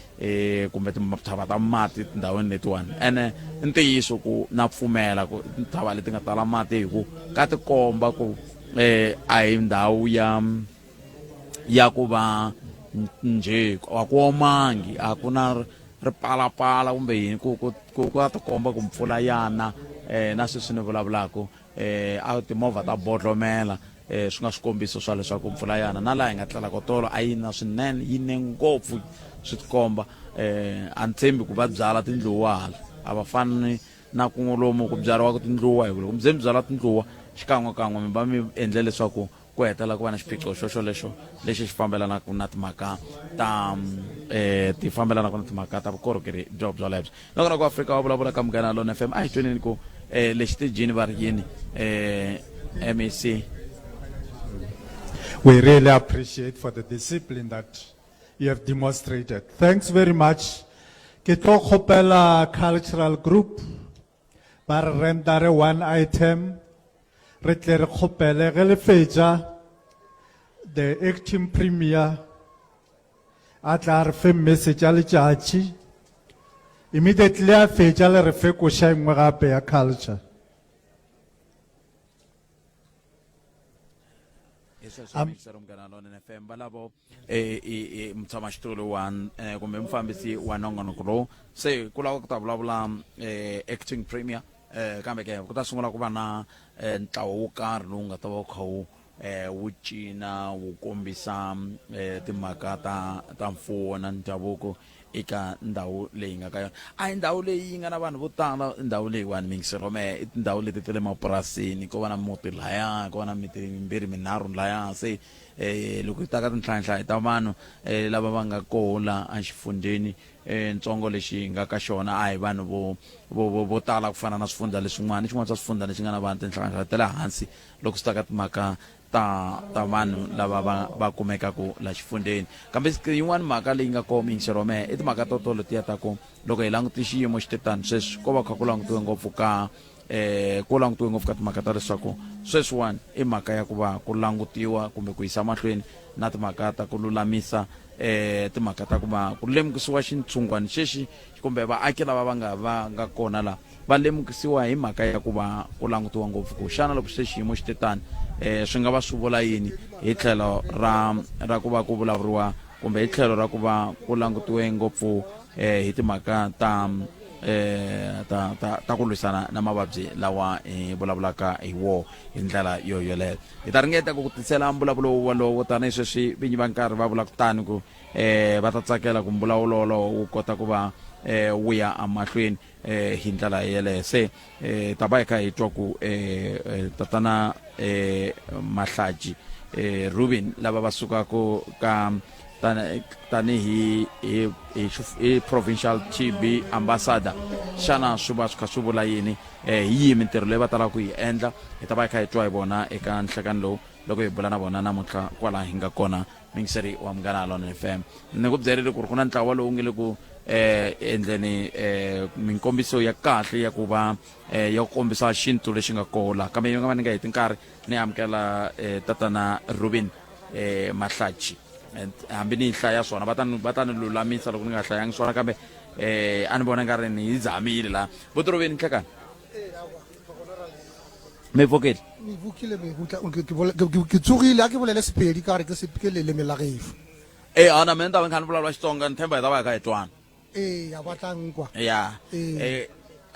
kumbe tintshava ta mati tindhawini letiwani ene i ntiyiso ku na pfumela ku tintshava leti nga tala mati hi ku ka tikomba ku a hi ndhawu ya ya ku va njhe a ku omangi a ku na ripalapala kumbe yini ku ku ku ku tikomba ku mpfula yana na sweswi ni vulavulaka a timovha ta bodlomela swi nga swikombiso swa leswaku mpfula yana na laha hi nga tlela ko tolo a yi na swinene yi ne ngopfu swi tikomba a ni tshembi ku va byala tindluwa hala a va fani na ku lomu ku byariwaka tindluwa hi ku loko mi ze mi byala tindluwa xikan'wekan'we mi va mi endle leswaku Ku hetelela ku va na xiphiqo xo xolexo lexi xi fambelanaka na timhaka ta ti fambelanaka na timhaka ta vukorhokeri byo byolebyo. Nongonoko wa Afrika wa vulavula ka Munghana Lona FM a hi tweneni ku le xitejini va ri yini MEC. We really appreciate for the discipline that you have demonstrated. Thanks very much. Ke tlo kgopela cultural group ba re rendere one item re tle re kgopele ge le fetša the acting premier a tla re fe message ya letšatši immediately a fetša le re fe koša e nngwe gape ya culture. Hi sweswo mixero Munghana Lonene FM valavo i mutshamaxitulu wa kumbe mufambisi wa nongonoko lowu se ku lava ku ta vulavula acting premier kambe ke ku ta sungula ku va na ntlawa wo karhi lowu nga ta va wu kha wu wu cina wu kombisa timhaka ta ta mfuwo na ndhavuko eka ndhawu leyi nga ka yona a hi ndhawu leyi yi nga na vanhu vo tala ndhawu leyiwani mingisirome i tindhawu leti ta le mapurasini ko va na muti laya ko va na miti mimbirhi minharhu laya se loko hi ta ka tinhlayanhlaya ta vanhu lava va nga koho la exifundzheni ntsongo lexi hi nga ka xona a hi vanhu vo vo vo vo tala ku fana na swifundza leswin'wana i xin'wana xa swifundza lexi nga na vanhu tinhlayanhlaya ta le hansi loko swi ta ka timhaka ta ta vanhu lava va va kumekaku la xifundzheni kambe yin'wana mhaka leyi nga koho minxirhome i timhaka to to letiya ta ku loko hi langute xiyimo xi te tani sweswi ko va kha ku langutiwe ngopfu ka ku langutiwe ngopfu ka timhaka ta leswaku sweswiwani i mhaka ya ku va ku langutiwa kumbe ku yisa mahlweni na timhaka ta ku lulamisa timhaka ta ku va ku lemukisiwa xintshungwani xexi kumbe vaaki lava va nga va nga kona la va lemukisiwa hi mhaka ya ku va ku langutiwa ngopfu ku xana loko se xiyimo xi te tani um swi nga va swi vula yini hi tlhelo ra ra ku va ku vulavuriwa kumbe hi tlhelo ra ku va ku langutiwe ngopfu um hi timhaka ta eh ta ta ta ku lwisana na mavabyi lawa hi vulavulaka hi wo hi ndlela yo yoleyo hi ta ringeta ku ku tisela mbulavulo wolowo tanihi sweswi vinyi va nkarhi va vulaka tani ku eh va ta tsakela ku mbulavulo wolowo wu kota ku va eh wu ya emahlweni eh hi ndlela yeleyo se eh ta va hi kha hi twa ku eh, eh tatana eh mahlaji eh Ruben lava va sukaka ka tanihi hi hi hi provincial TB ambassador xana swi va swi kha swi vula yini eh hi yihi mintirho leyi va talaka ku yi endla hi ta va hi kha hi twa hi vona eka nhlekani lowu loko hi bula na vona namuntlha kwala hi nga kona mingiseri wa munghana lona fm ni ku byerile ku ri ku na ntlawa lowu nge le ku eh endleni eh minkombiso ya kahle ya ku va eh ya ku kombisa xintu lexi nga kola kambe yi nga va ni nga heti nkarhi ni amukela eh, tatana Rubin eh Mahlachi And hambi ni yi hlaya swona va ta ni va ta ni lulamisa loko ni nga hlayangi swona kambe eh a ni vona nga ri ni yi zamile la buti Rubin nhlekani mi pfukile Me vukile me vutla ke ke bole- ke- ke- ke tsogile a ke bolele sepedi ka gore ke se- ke leleme la gešo e ana mina ni ta va ni kha ni vulavula xitsonga ni tshemba hi ta va hi kha hi twana ee ya ba tla nkwa ya Ee. eh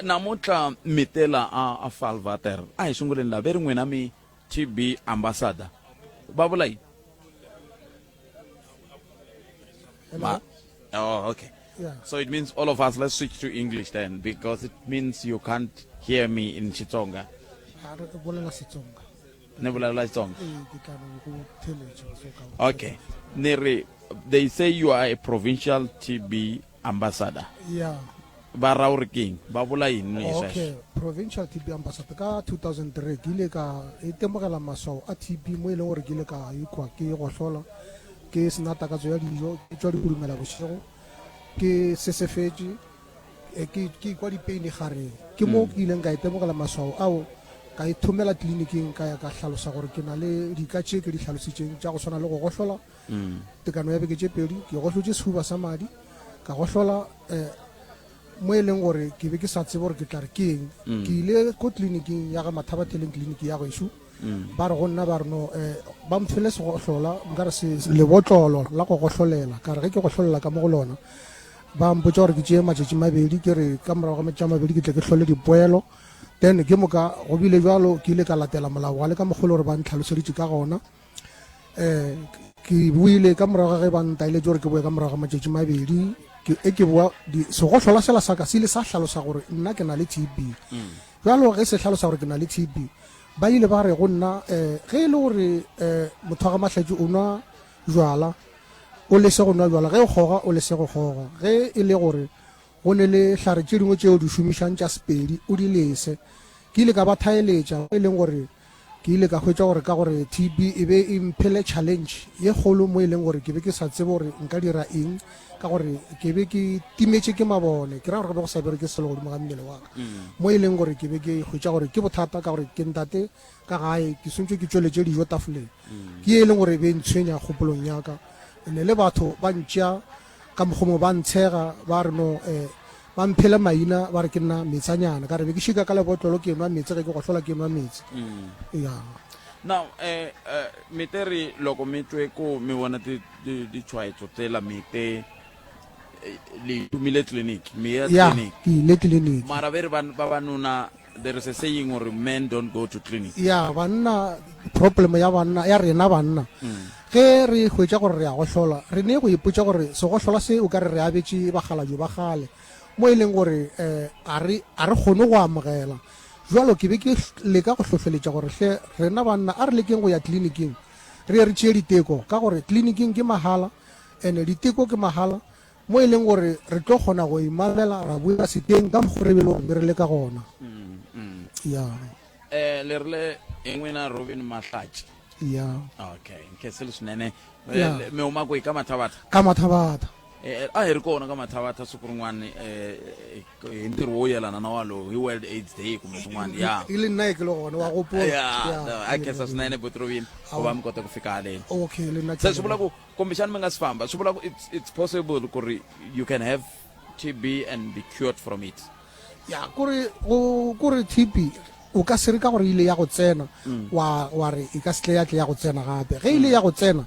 namuntlha mi tela a a falvater a hi sunguleni la ve ri n'wina mi tb ambassador va vula yini Hello? Ma- oh okay Yeah. so it means all of us let's switch to english then because it means you can't hear me in xitsonga A re bolela setsonga ni vulavula xitsonga ee ke tla no go theletša so ka okay ni ri they say you are a provincial tb ambassador yeah va ra u ri keng va vula yini hi okay sweswo provincial tb ambassador ka 2003 ke ile ka itemogela maswao a tb mo e leng gore ke ile ka ikwa ke gohlola ke sena takatso ya dijo ke tšwa dikurumela bošego ke sesefetše eh, ke ke ikwa dipeine gareng ke mo ke ileng ka itemogela maswao ao ka ithomela tleliniking ka ya ka hlalosa gore ke na le dika tše ke di hlalositšeng tša go swana le go gohlola tekano ya beke tše pedi ke gohlotše sehuba sa madi ka gohlola um mo e leng gore ke be ke sa tsebe gore ke tla re ke eng ke ile ko tleliniking ya ga mathabatheleng tleliniki ya gešo ba re go nna ba re no um ba mphele segohlola nka re se lebotlolo la go gohlolela ka re ge ke gohlolela ka mo go lona ba mpotša gore ke tšee matšatši mabedi ke re ka morago ga matšatši a mabedi ke tle ke hlole dipoelo then ke moka go bile bjalo ke ile ka latela molao wa le ka mokgolo gore ba ntlhaloseditše ka gona um ke boile ka morago ga ge ba ntaeletše gore ke boe ka morago ga matšatši mabedi ke e ke boa segohlola sela sa ka se ile sa hlalosa gore nna ke na le TB bjalo ge se hlalosa gore ke na le TB ba ile ba re go nna um ge e le gore um motho wa ga mahlatši o nwa jwala o lese go nwa jwala ge o kgoga o lese go kgoga ge e le gore go ne le hlare tše dingwe tše o di šomišang tša sepedi o di lese ke ile ka ba thaeletša e leng gore ke ile ka hwetša gore ka gore TB e be e mphele challenge ye kgolo mo e leng gore ke be ke sa tsebe gore nka dira eng ka gore ke be ke timetše ke mabone ke ra gore go be go sa bereke selo godimo ga mmele wa ka mo e leng gore ke be ke hwetša gore ke bothata ka gore ke ntate ka gae ke swantšwe ke tšweletše dijo tafoleng ke ye e leng gore e be e ntshwenya kgopolong ya ka ene le batho ba ntšea ka mokgwa mo ba ntshega ba re no um ba mphele maina ba re ke nna metsanyana ka re be ke šika ka lebotlolo ke nwa meetse ge ke gohlola ke nwa meetse ya now eh eh mi te ri loko mi twe ku mi vona ti ti titshwaetso tela mi te eh, li tumile tliliniki mi ya ya tliliniki ke ile tliliniki mara ve ri vavanuna there is a saying gore men don't go to clinic ya banna problem ya banna ya rena banna ge re hwetša gore re ya gohlola re ne go ipotša gore segohlola se o ka re re abetše bagalajo ba gale mo e leng gore um a re a re kgone go amogela jwalo ke be ke leka go hlohleletša gore hle rena banna a re lekeng go ya tleliniking re ye re tšee diteko ka gore tleliniking ke mahala ene diteko ke mahala Mo e leng gore re tlo kgona go imamela ra boela sekeng ka mokgo re be le gore be re le ka gona. Ya. Eh le rile e n'wina Robin Mahlatši. Ya. Okay, nkhensile swinene. Ya. Eh, mi huma kwihi ka Mathabatha? Ka Mathabatha. Eh, a hi ri kona ka Mathabatha siku rin'wana eh hi ntirho wo yelana na walowo hi World AIDS Day kumbe swin'wana. Ya. E le nna e ke le gona wa gopola. Ya, a khensa swinene buti Robin ku va mi kota ku fika haleni. Okay, le nna ke Se swi vula ku kumbexani mi nga si famba swi vula ku it's, it's possible ku ri you can have tb and be cured from it ya kore go kore TB O ka se re ka gore e ile ya go tsena wa, wa re e ka se tle ya tle ya go tsena gape. Ge e ile ya go tsena,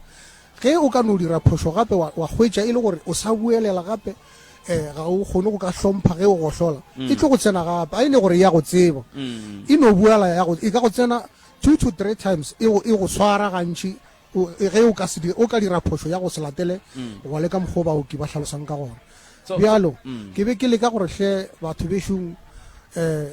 ge o ka no dira phošo gape wa, wa hwetša e le gore o sa boelela gape, um ga o kgone go ka hlompha ge o gohlola, e tlo go tsena gape. A e ne gore e ya go tseba, e no boela ya go, e ka go tsena 2 to 3 times, e go, e go swara gantši o, ge o ka se, o ka dira phošo ya go se latele go le ka mokgwa o baoki ba hlalosang ka gona. Bjalo, ke be ke leka gore hle batho bešong, um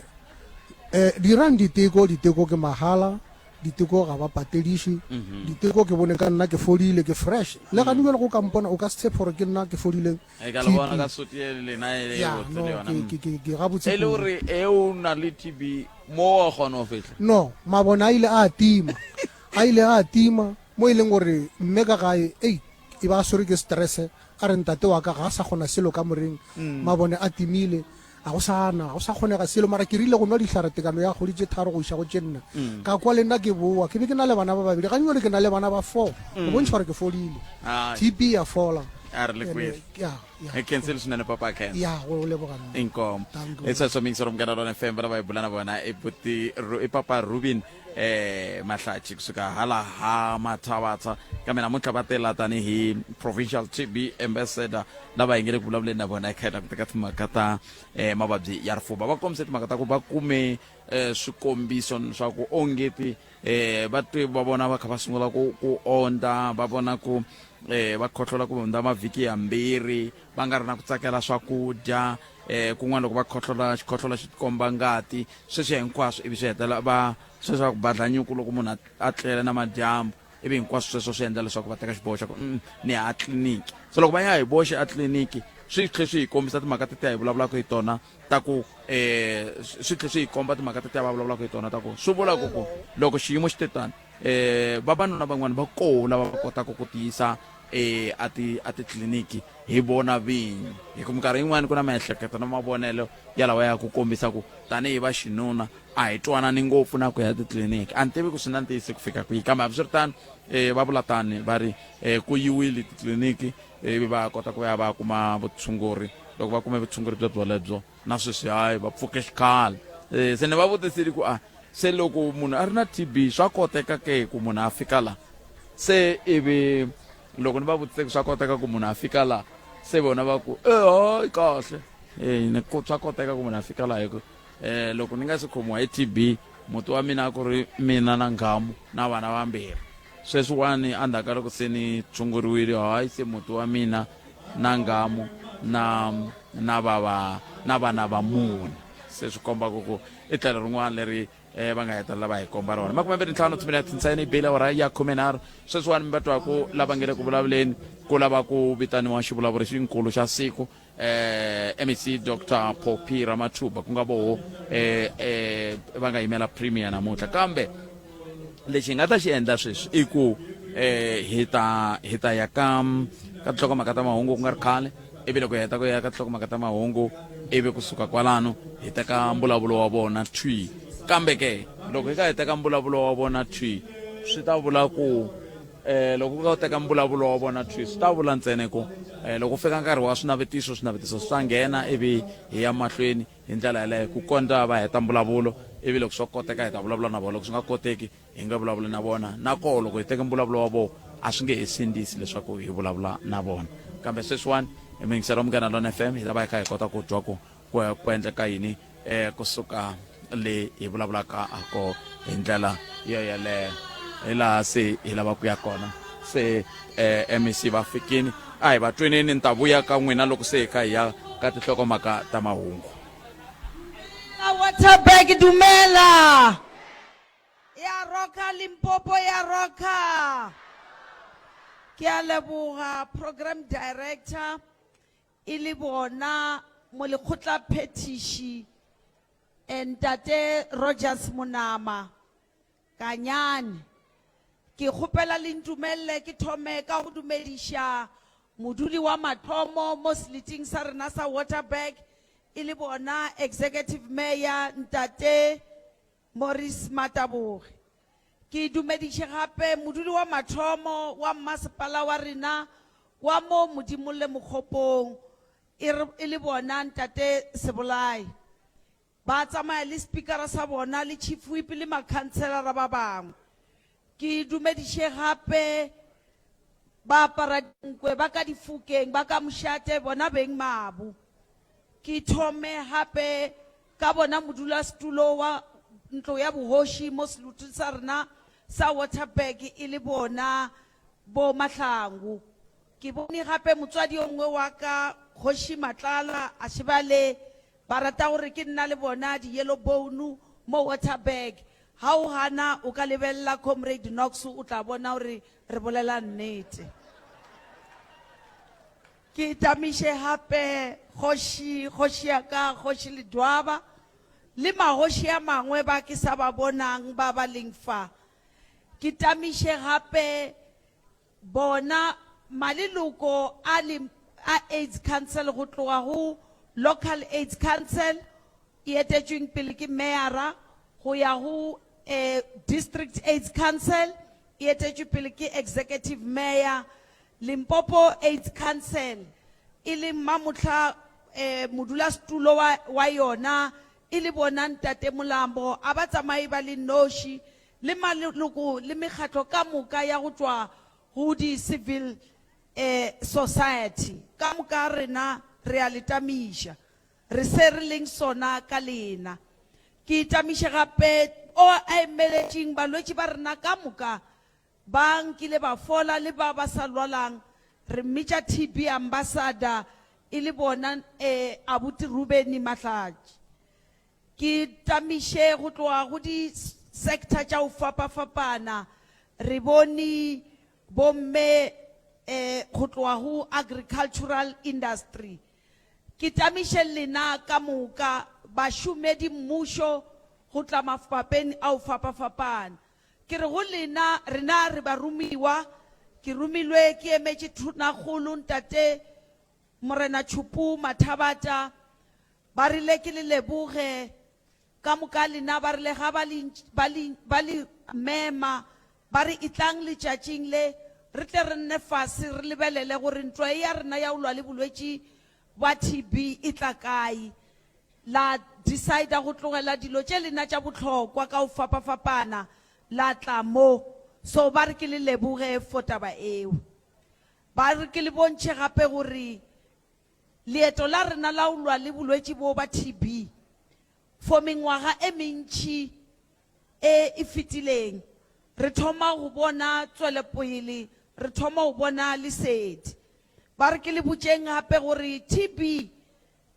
um dirang diteko, diteko ke mahala, diteko ga ba patediše, diteko ke bone ka nna ke fodile, ke fresh. Le gane bjale go ka mpona o ka se tshepe gore ke nna ke fodileng E ka le bona ka suit ye lena e le Ya, botse no, le yona. ke, ke, ke, ke gabotse E le kudu. gore e o na le TB mo wa kgona go fihla. No, mabone a ile a tima. A ile a tima mo e leng gore mme ka gae, ei, e ba a swerwe ke stress, a re ntate wa ka ga a sa kgona selo kamoreng, mabone a timile, ga go sa na, ga go sa kgonega selo. Mara ke rile go nwa dihlare tekano ya kgwedi tše tharo go iša go tše nne, ka kwa le nna ke bowa. Ke be ke na le bana ba babedi, gantši ke na le bana ba four, go bontšha gore ke fodile. TB ya fola. A re le Ene, kwele. ya, ya. E khensile swinene papa Khensa. Ya, go leboga nna. Inkomo. Danko. I sweswo mingisi ro Munghana Lona FM va lava hi bula na vona i buti i papa Rubin eh Mahlatji kusuka hala ha Mathabatha kambe namuntlha va tela tanihi provincial TB ambassador lava hi nge le ku vulavuleni na vona eka hi languta ka timhaka ta eh mavabyi ya rifuva. Va kombise timhaka ta ku va kume eh swikombiso swa ku ongeti eh va twe va vona va kha va sungula ku ku ondza, va vona ku eh va khohlola ku hundza mavhiki yambirhi va nga ri na ku tsakela swakudya, eh kun'wana loko va khohlola xikhohlola xi tikomba ngati, sweswiya hinkwaswo ivi swi hetelela va sweswi va ku badla nyuku loko munhu a tlele na madyambu, ivi hinkwaswo sweswo swi endla leswaku va teka xiboho xa ku ni ya etliliniki. Se loko va ya hi voxe etliliniki swi tlhe swi hi kombisa timhaka tetiya hi vulavulaka hi tona ta ku um swi tlhe swi hi komba timhaka tetiya va vulavulaka hi tona ta ku swi vula ku ku loko xiyimo xi te tani um vavanuna van'wana va koho lava va kotaka ku tiyisa um a ti a titliliniki hi vona vinyi, hi ku minkarhi yin'wani ku na miehleketo na mavonelo ya lawa ya ku kombisa ku tanihi va xinuna a hi twanani ngopfu na ku ya titliliniki. A ni tivi ku swi na ntiyiso ku fika kwihi, kambe hambiswiritano um va vula tani va ri um ku yiwile titliliniki ivi va kota ku ya va kuma vutshunguri. Loko va kume vutshunguri byo byolebyo na sweswi hayi va pfuke xikhale. Se ni va vutisile ku a se loko munhu a ri na TB swa koteka ke ku munhu a fika la? Se ivi loko ni va vutise ku swa koteka ku munhu a fika la, se vona va ku e hayi kahle e ni ku swa koteka ku munhu a fika la, hi ku um loko ni nga se khomiwa hi TB muti wa mina a ku ri mina na nghamu na vana vambirhi. Sweswiwani endzhaku ka loko se ni tshunguriwile, hayi se muti wa mina na nghamu na na vava na vana va mune. Se swi komba ku ku i tlhelo rin'wana leri eh, va nga hetelela va hi komba rona. 25 timinete ntsena yi bile awara ya 13. Sweswiwani mi va twaku lava nge le ku vulavuleni ku lava ku vitaniwa xivulavuri xinkulu xa siku eh, MEC Dr Phophi Ramathuba, ku nga voho eh, eh, va nga yimela premier namuntlha. Kambe lexi hi nga ta xi endla sweswi i ku eh, hi ta hi ta ya ka ka tinhlokomhaka ta mahungu ku nga ri khale, ivi loko hi heta ku ya ka tinhlokomhaka ta mahungu ivi kusuka kwalano hi teka mbulavulo wa vona thwi. Kambe ke loko hi ka hi teka mbulavulo wa vona thwi swi ta vula ku eh loko ku ka u teka mbulavulo wa vona thwi swi ta vula ntsena ku eh loko fika nkarhi wa swinavetiso, swinavetiso swi ta nghena ivi hi ya mahlweni hi ndlela yaleyo ku kondza va heta mbulavulo, ivi loko swo koteka hi ta vulavula na vona, loko swi nga koteki hi nge vulavuli na vona. Na koho loko hi teke mbulavulo wa vona a swi nge he sindzisi leswaku hi vulavula na vona. Kambe sweswiwani hi muyingiseri wa Munghana Lona FM hi ta va hi kha hi kota ku twa ku ku ku endleka yini eh kusuka le hi vulavulaka ha koho hi ndlela yo yeleyo, hi laha se hi lava ku ya kona. Se eh MEC va fikini, a hi va tweneni, ni ta vuya ka n'wina loko se hi kha hi ya ka tinhlokomhaka ta mahungu. Waterberg dumela ya roka Limpopo ya roka. Ke a leboga program director e le bona molekgotla phetiši ntate Rogers Monama Kanyane. Ke kgopela le ntumelle ke thome ka go dumediša modudi wa mathomo mo seleting sa rena sa Waterberg e le bona executive mayor ntate Maurice Mataboge. Ke dumediše gape modudi wa mathomo wa mmasepala wa rena wa mo Modimolle Mokgopong e le bona ntate Sebolai. Ba tsamaya le spikara sa bona le chief whip le makhanselara ba bangwe. Ke dumediše gape ba apara dinkwe ba ka difokeng ba ka mošate bona beng mabu. Ke thome gape ka bona modulasetulo wa ntlo ya bogoši mo selotong sa rena sa Waterberg e le bona bo Mahlangu. Ke bone gape motswadi yo mongwe wa ka Kgoši Matlala a šebale Ba rata gore ke nna le bona di yellow bone mo Waterberg. Ha o gana o ka lebelela Comrade Knox o tla bona gore re bolela nnete. Ke tamiše gape kgoši, kgoši ya ka, Kgoši Ledwaba le magoši a mangwe ba ke sa ba bonang ba ba leng fa. Ke tamiše gape Bona maleloko a le a AIDS Council go tloga go Local AIDS Council e etetšweng pele ke meyara go ya go District AIDS Council e etetšwe pele ke Executive Mayor, Limpopo AIDS Council e le mmamohla modulasetulo wa wa yona e le bona Ntate Molambo a ba tsamaye ba le noši le maloko le mekgatlo ka moka ya go tšwa go di civil society ka moka rena re a le tamiša. Re se re leng sona ka lena. Ke tamiše gape o a emeletšeng balwetši ba rena ka moka ba nkile ba fola le ba ba sa lwalang, re mmitša TB Ambassador e le bona Abuti Rubeni Mahlatji. Ke tamiše go tloga go di sector tša go fapafapana, re bone bomme go tloga go agricultural industry. Ke tamiše lena ka moka bašomedi mmušo go tla mafapeng a go fapafapana. Ke re go lena, rena re baromiwa, ke romilwe ke emetše Thonakgolo Ntate Morena Tšhupu Mathabata, Ba rile ke le leboge ka moka lena, ba rile ga ba le, ba le, ba le mema, ba re etlang letšatšing le, re tle re nne fase re lebelele gore ntwa ye ya rena ya go lwa le bolwetši bwa TB e tla kae. La decida go tlogela dilo tše lena tša bohlokwa ka go fapafapana, la tla mo. So ba re ke le leboge for taba eo. Ba re ke le bontšhe gape gore Leeto la rena la go lwa le bolwetši bo ba TB for mengwaga e mentši e e fetileng, re thoma go bona tswelepele, re thoma go bona lesedi. Ba re ke le botšeng gape gore TB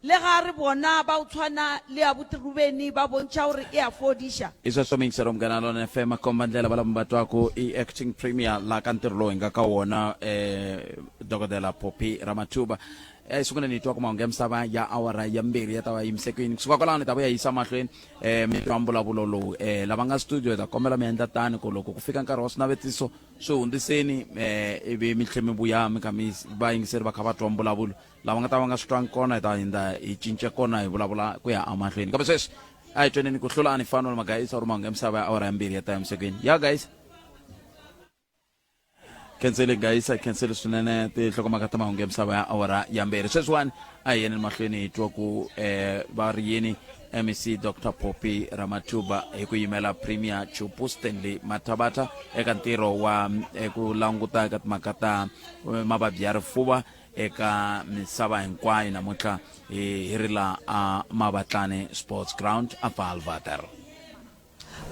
le ga re bona ba go tshwana le abuti Rubeni ba bontšha gore e a fodiša. I sweswo miyingiseri wa Munghana Lonene FM makomba ndlela va lava va twaku i acting premier la ka ntirho lowu hi nga ka wona eh, dokodela Phophi Ramathuba. Eh, sunguleni hi twa ku mahungu ya misava ya awara ya mbirhi ya ta va yimisekini kusuka kwalano hi ta vuya yisa mahlweni eh, mi twa mbulavulo lowu eh, lava nga studio hi ta kombela mi endla tani ku loko ku fika nkarhi wa swinavetiso swi hundziseni eh, ivi mi tlhe mi vuya mi kha mi vayingiseri va kha va twa mbulavulo lava nga ta va nga swi twangi kona hi ta hindza hi cinca kona hi vulavula ku ya emahlweni kambe sweswi a hi tweneni ku hlula a ni fani magayisa uri mahungu ya misava ya awara ya mbirhi ya ta emisekweni ya guys khenseli gayisa khenseli swinene tinhlokomhaka ta mahungu ya misava ya awara ya mbirhi sweswiwani a hi yeneni mahlweni hi twa ku um va ri yini mec dr poppy ramatuba hi ku yimela premier chupu stanley mathabatha eka ntirho wa eh, ku languta eka timhaka ta eh, mavabyi ya rifuva eka misava hinkwayo namuntlha hi hi ri la a Mabatlane Sports Ground a Vaalwater.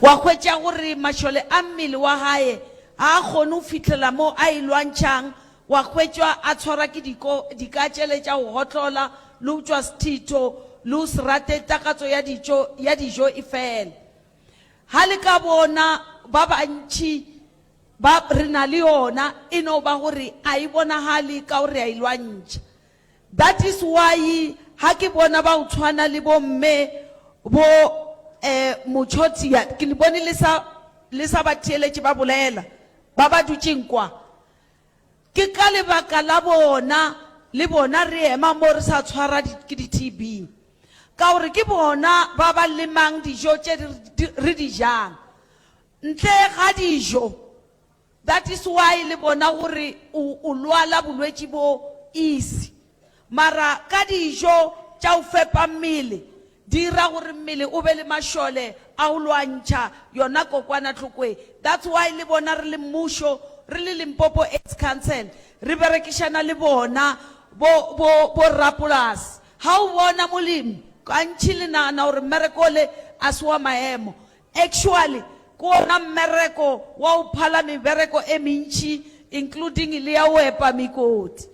Wa hwetša gore mašole a mmele wa gae ga a kgone go fihlela mo a e lwantšhang, wa hwetšwa a tshwarwa ke diko, dika tšele tša go gotlola le go tšwa sethitho le go se rate takatso ya dijo, ya dijo e fele. Ga le ka bona ba bantši Ba, re na le yona, e no ba gore a e bonagale ka gore re a e lwantšha. That is why ha ke bona ba go tshwana le bo mme bo eh Mochotia, ke le bone le sa, le sa ba theeletše ba bolela, ba ba dutšeng kwa. Ke ka lebaka la bona, le bona re ema mo re sa tshwara di, ke di TB. Ka gore ke bona ba ba lemang dijo tše di, re di jang. Ntle ga dijo. That is why le bona gore o, o lwala bolwetši bo easy. Mara ka dijo tša go fepa mmele, Di ra gore mmele o be le mašole a go lwantšha yona kokwanahloko e. That's why le bona re le mmušo, re le Limpopo AIDS Council, re berekišana le bona bo, bo, bo rapolase. Ga o bona molemi, gantši le nagana gore mmereko ole a se wa maemo. Actually, ke wona mmereko wa go phala mebereko e mentši including le ya go epa mekoti.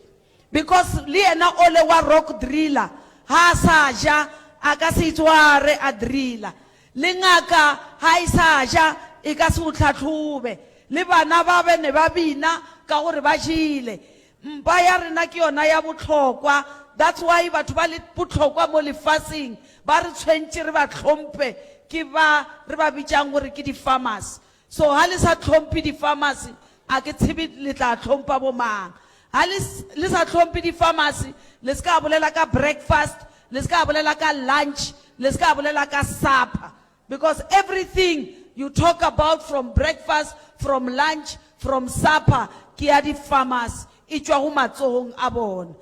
Because le yena ole wa rock driller ha a sa ja a ka se itshware a driller. Le ngaka ha e sa ja e ka se o tlhahlobe. Le bana ba be ne ba bina ka gore ba jele. Mpa ya rena ke yona ya bohlokwa that's why batho ba le bohlokwa mo lefaseng ba re tshwentše re ba hlomphe ke ba re ba bitšang gore ke di farmers. So ha le sa hlomphe di farmers a ke tsebe le tla hlompha bo mang. Ha le le sa hlomphe di farmers le se ka bolela ka breakfast, le se ka bolela ka lunch, le se ka bolela ka supper because everything you talk about from breakfast, from lunch, from supper ke ya di farmers e tšwa go matsogong a bona.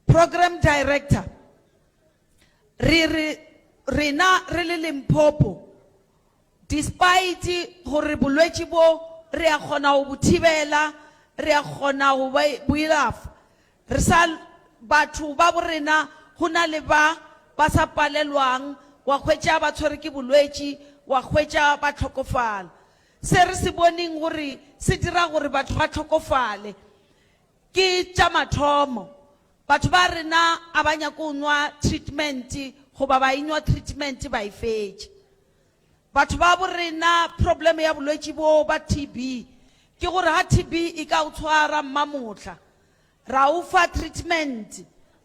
Program Director, re re rena re le Limpopo Despite gore bolwetši bo re a kgona go bo thibela, re a kgona go bo ilafa, re sa batho ba bo rena go na le ba ba sa palelwang wa hwetša ba tshwere ke bolwetši wa hwetša ba hlokofala. Se re se boneng gore se dira gore batho ba hlokofale ke tša mathomo batho ba rena a ba nyake go nwa treatment goba ba enywa treatment ba e fetša. Batho ba bo rena problem ya bolwetši bo ba TB ke gore ha TB e ka o tshwara mmamohla ra o fa treatment.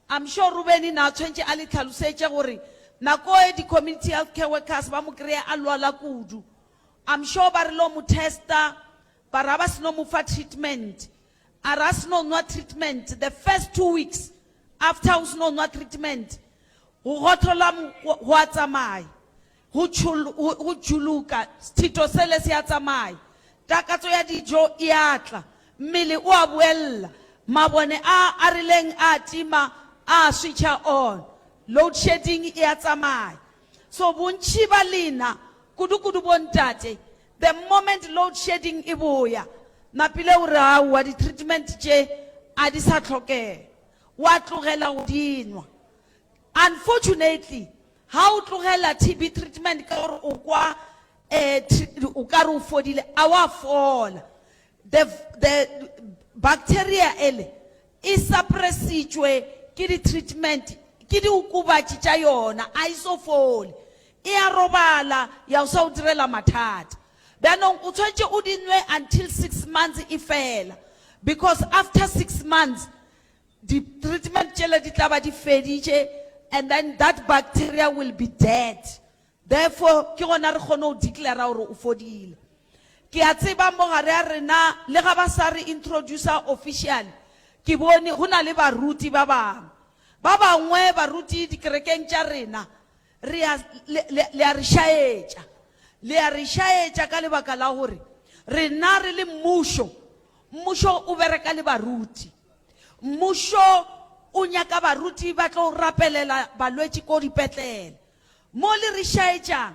I'm sure Rubeni na tshwentše a le tlhalosetše gore nako e di community health care workers ba mo kry-a a lwala kudu. I'm sure ba re lo mo testa ba ra ba seno mo fa treatment. A ra seno nwa treatment the first 2 weeks after o seno nwa treatment go gohlola go a tsamaya. Go tšhol, go, go tšholoka, sethito sele se a tsamaya. Takatso ya dijo e a tla. Mmele o a boella. Mabone a a rileng a a tima, a a switcha on. Load shedding e a tsamaya. So bontši ba lena, kudu-kudu bontate, the moment load shedding e boya, napile o re, Aowa, di-treatment tše a di sa hlokega. Wa tlogela go di nwa. Unfortunately, Ha o tlogela TB treatment ka gore o kwa eh, o ka re o fodile, a wa fola. The, the bacteria ele e suppressitšwe ke di-treatment, ke diokobatši tša yona, a e so fole. E a robala ya o sa o direla mathata. Bjanong o tshwanetše o di nwe until 6 months e fela, because after 6 months Di treatment tšele di tla ba di feditše and then that bacteria will be dead. Therefore ke gona re kgone go declare gore o fodile. Ke a tseba mo gare a rena le ga ba sa re introducer officially, ke bone go na le baruti ba bangwe. Ba bangwe baruti dikerekeng tša rena re a le, le, le a re šaetša. Le a re šaetša ka lebaka la gore rena re le mmušo, mmušo o bereka le baruti. Mmušo o nyaka baruti ba tlo rapelela balwetši ko dipetlele. Mo le re šaetšang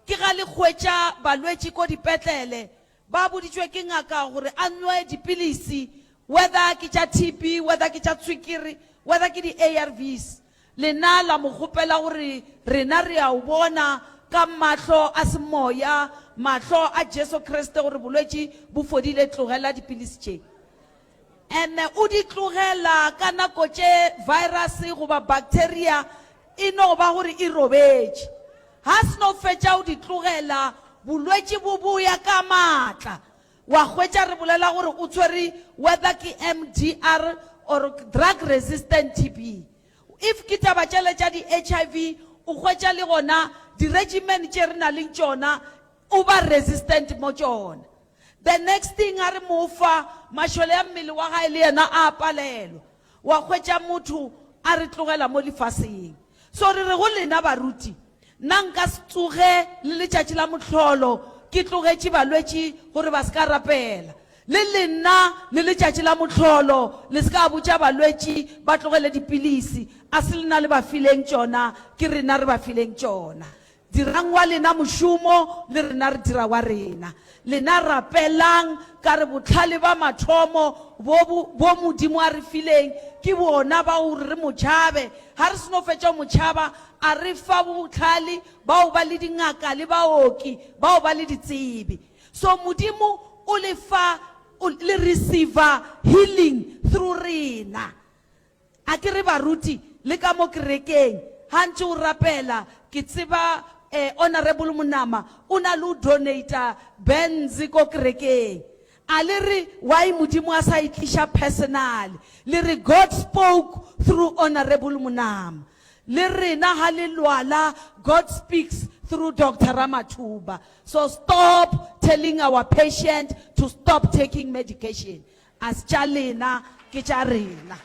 ke ga le hwetša balwetši ko dipetlele ba boditšwe ke ngaka gore a nwe dipilisi whether ke tša TB, whether ke tša tswikiri, whether ke di ARVs. Lena la mo kgopela gore rena re a o bona ka mahlo a semoya, mahlo a Jesu Kriste gore bolwetši bo fodile, tlogela dipilisi tše. Ene o di tlogela ka nako tše virus goba bacteria e no ba gore e robetše. Ha se no fetša o di tlogela, bolwetši bo boya ka maatla. Wa hwetša re bolela gore o tshwere whether ke MDR or drug resistant TB. If ke taba tšele tša di HIV, o hwetša le gona di regimen tše re na leng tšona o ba resistant mo tšona. The next thing a re mo fa mašole a mmele wa gae le yena a palelwa. Wa hwetša motho a re tlogela mo lefaseng. So re re go lena baruti, nna nka se tsoge le letšatši la mohlolo ke tlogetše balwetši gore ba se ka rapela. Le lena le letšatši la mohlolo, le se ka botša balwetši ba tlogele dipilisi. A se lena le ba fileng tšona, ke rena re ba fileng tšona. Dirang wa lena mošomo, le rena re dira wa rena. Lena rapelang, ka re bohlale ba mathomo bo, bo, bo Modimo a re fileng, ke bona ba gore re mo tšhabe. Ga re seno fetša go mo tšhaba, a re fa bohlale bao ba le dingaka le baoki, bao ba le ditsebi. So Modimo o le fa, o, le receiver healing through rena. A ke re baruti, le ka mo kerekeng, ha ntše o rapela, ke tseba eh, Honorable Monama o na le o donata Benz ko kerekeng. A le re why Modimo a sa e tliša personally? Le re God spoke through Honorable Monama. Le rena ha le lwala, God speaks through Doctor Ramathuba. So stop telling our patient to stop taking medication. A se tša lena, ke tša rena.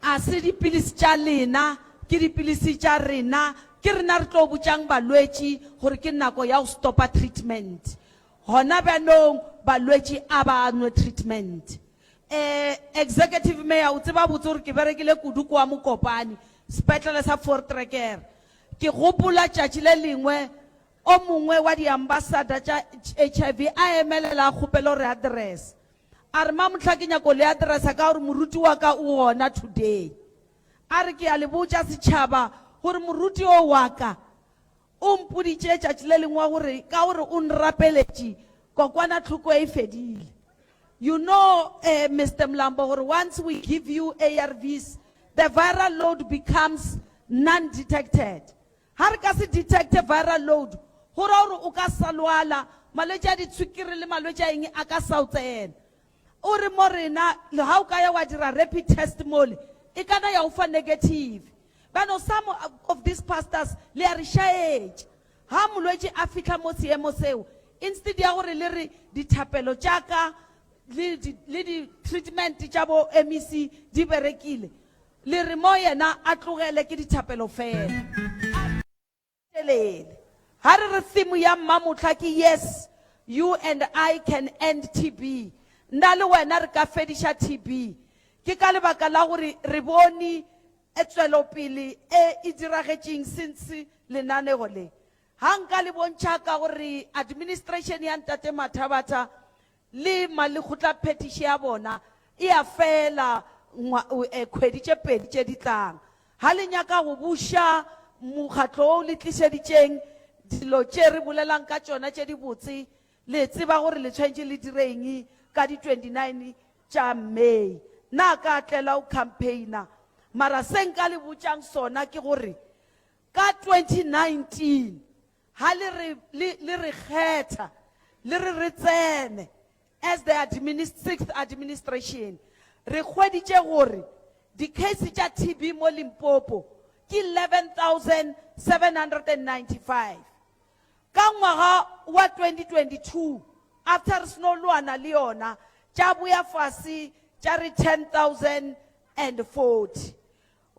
A se dipilisi tša lena, ke dipilisi tša rena. Ke rena re tlo botšang balwetši gore ke nako ya go stopa treatment. Gona bjanong balwetši a ba nwe treatment. Eh, Executive Mayor, o tseba botse gore ke berekile kudu kwa Mokopane, sepetlele sa Voortrekker. Ke gopola tšatši le lengwe o mongwe wa di-ambassador tša HIV a emelela a kgopela gore address. A re, Mamohla ke nyako le addressa ka gore moruti wa ka o gona today. A re, Ke a le botša setšhaba gore moruti o wa ka O mpoditše tšatši le lengwe gore ka gore o nrapeletše, kokwanahloko e fedile. You know, eh, Mister Mlambo, gore once we give you ARVs, the viral load becomes non-detected. Ga re ka se detecte viral load, go ra gore o ka sa lwala, malwetši a ditshwikiri le malwetši a eng a ka sa o tsena. O re mo rena, le ga o ka ya wa dira rapid test mole, e ka na ya o fa negative. Bano some of these pastors le a re šaetša. Ga molwetši a fihla mo seemo seo, instead ya gore le re dithapelo tša ka le di, le di treatment tša bo MEC di berekile, le re mo yena a tlogele ke dithapelo fela. Telele. Ga re re theme ya Mmamohla ke Yes, you and I can end TB, nna le wena re ka fediša TB. Ke ka lebaka la gore re bone tšwelopele e e diragetšeng since lenanego le. Ga nka le bontšha ka gore administration ya Ntate Mathabatha Le malekgotlaphethiši a bona e a fela ngwa, e, kgwedi tše pedi tše di tlang. Ga le nyaka go buša mokgatlo wo o le tlišeditšeng dilo tše re bolelang ka tšona tše dibotse, le tseba gore le tshwanetše le dire eng ka di 29 tša May. Na ka tlela o campaigner? Mara se nka le botšang sona ke gore ka 2019 Ha le re, le, le re kgetha, le re re tsene as the administ, sixth administration, re hweditše gore di-case tša TB mo Limpopo ke 11,795. Ka ngwaga wa 2022, after re seno lwana le yona, tša boya fase tša re 10,040.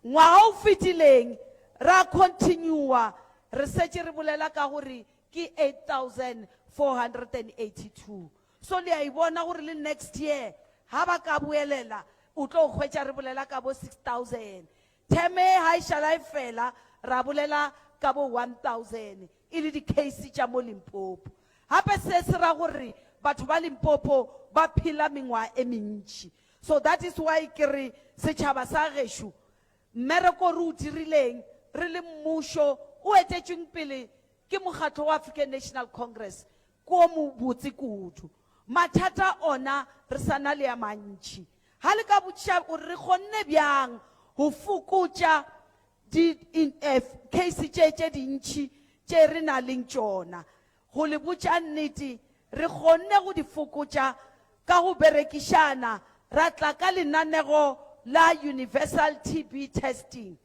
Ngwaga o fetileng ra continua re setše re bolela ka gore ke 8482. So le a e bona gore le next year ha ba ka boelela o tlo hwetša re bolela ka bo 6000. Term e ha e šala e fela ra bolela ka bo 1000 e le di case tša mo Limpopo. Gape se se ra gore batho ba Limpopo ba phela mengwaga e mentši. So that is why ke re setšhaba sa gešo mmereko re o dirileng re le mmušo o etetšweng pele ke mokgatlo wa African National Congress ke o mobotse kudu. Mathata ona re sa na le a mantši. Ga le ka botšiša gore re kgonne bjang go fokotša di case tše tše dintši tše re na leng tšona, Go le botša nnete, re kgonne go di fokotša ka go berekišana ra tla ka lenanego la Universal TB Testing.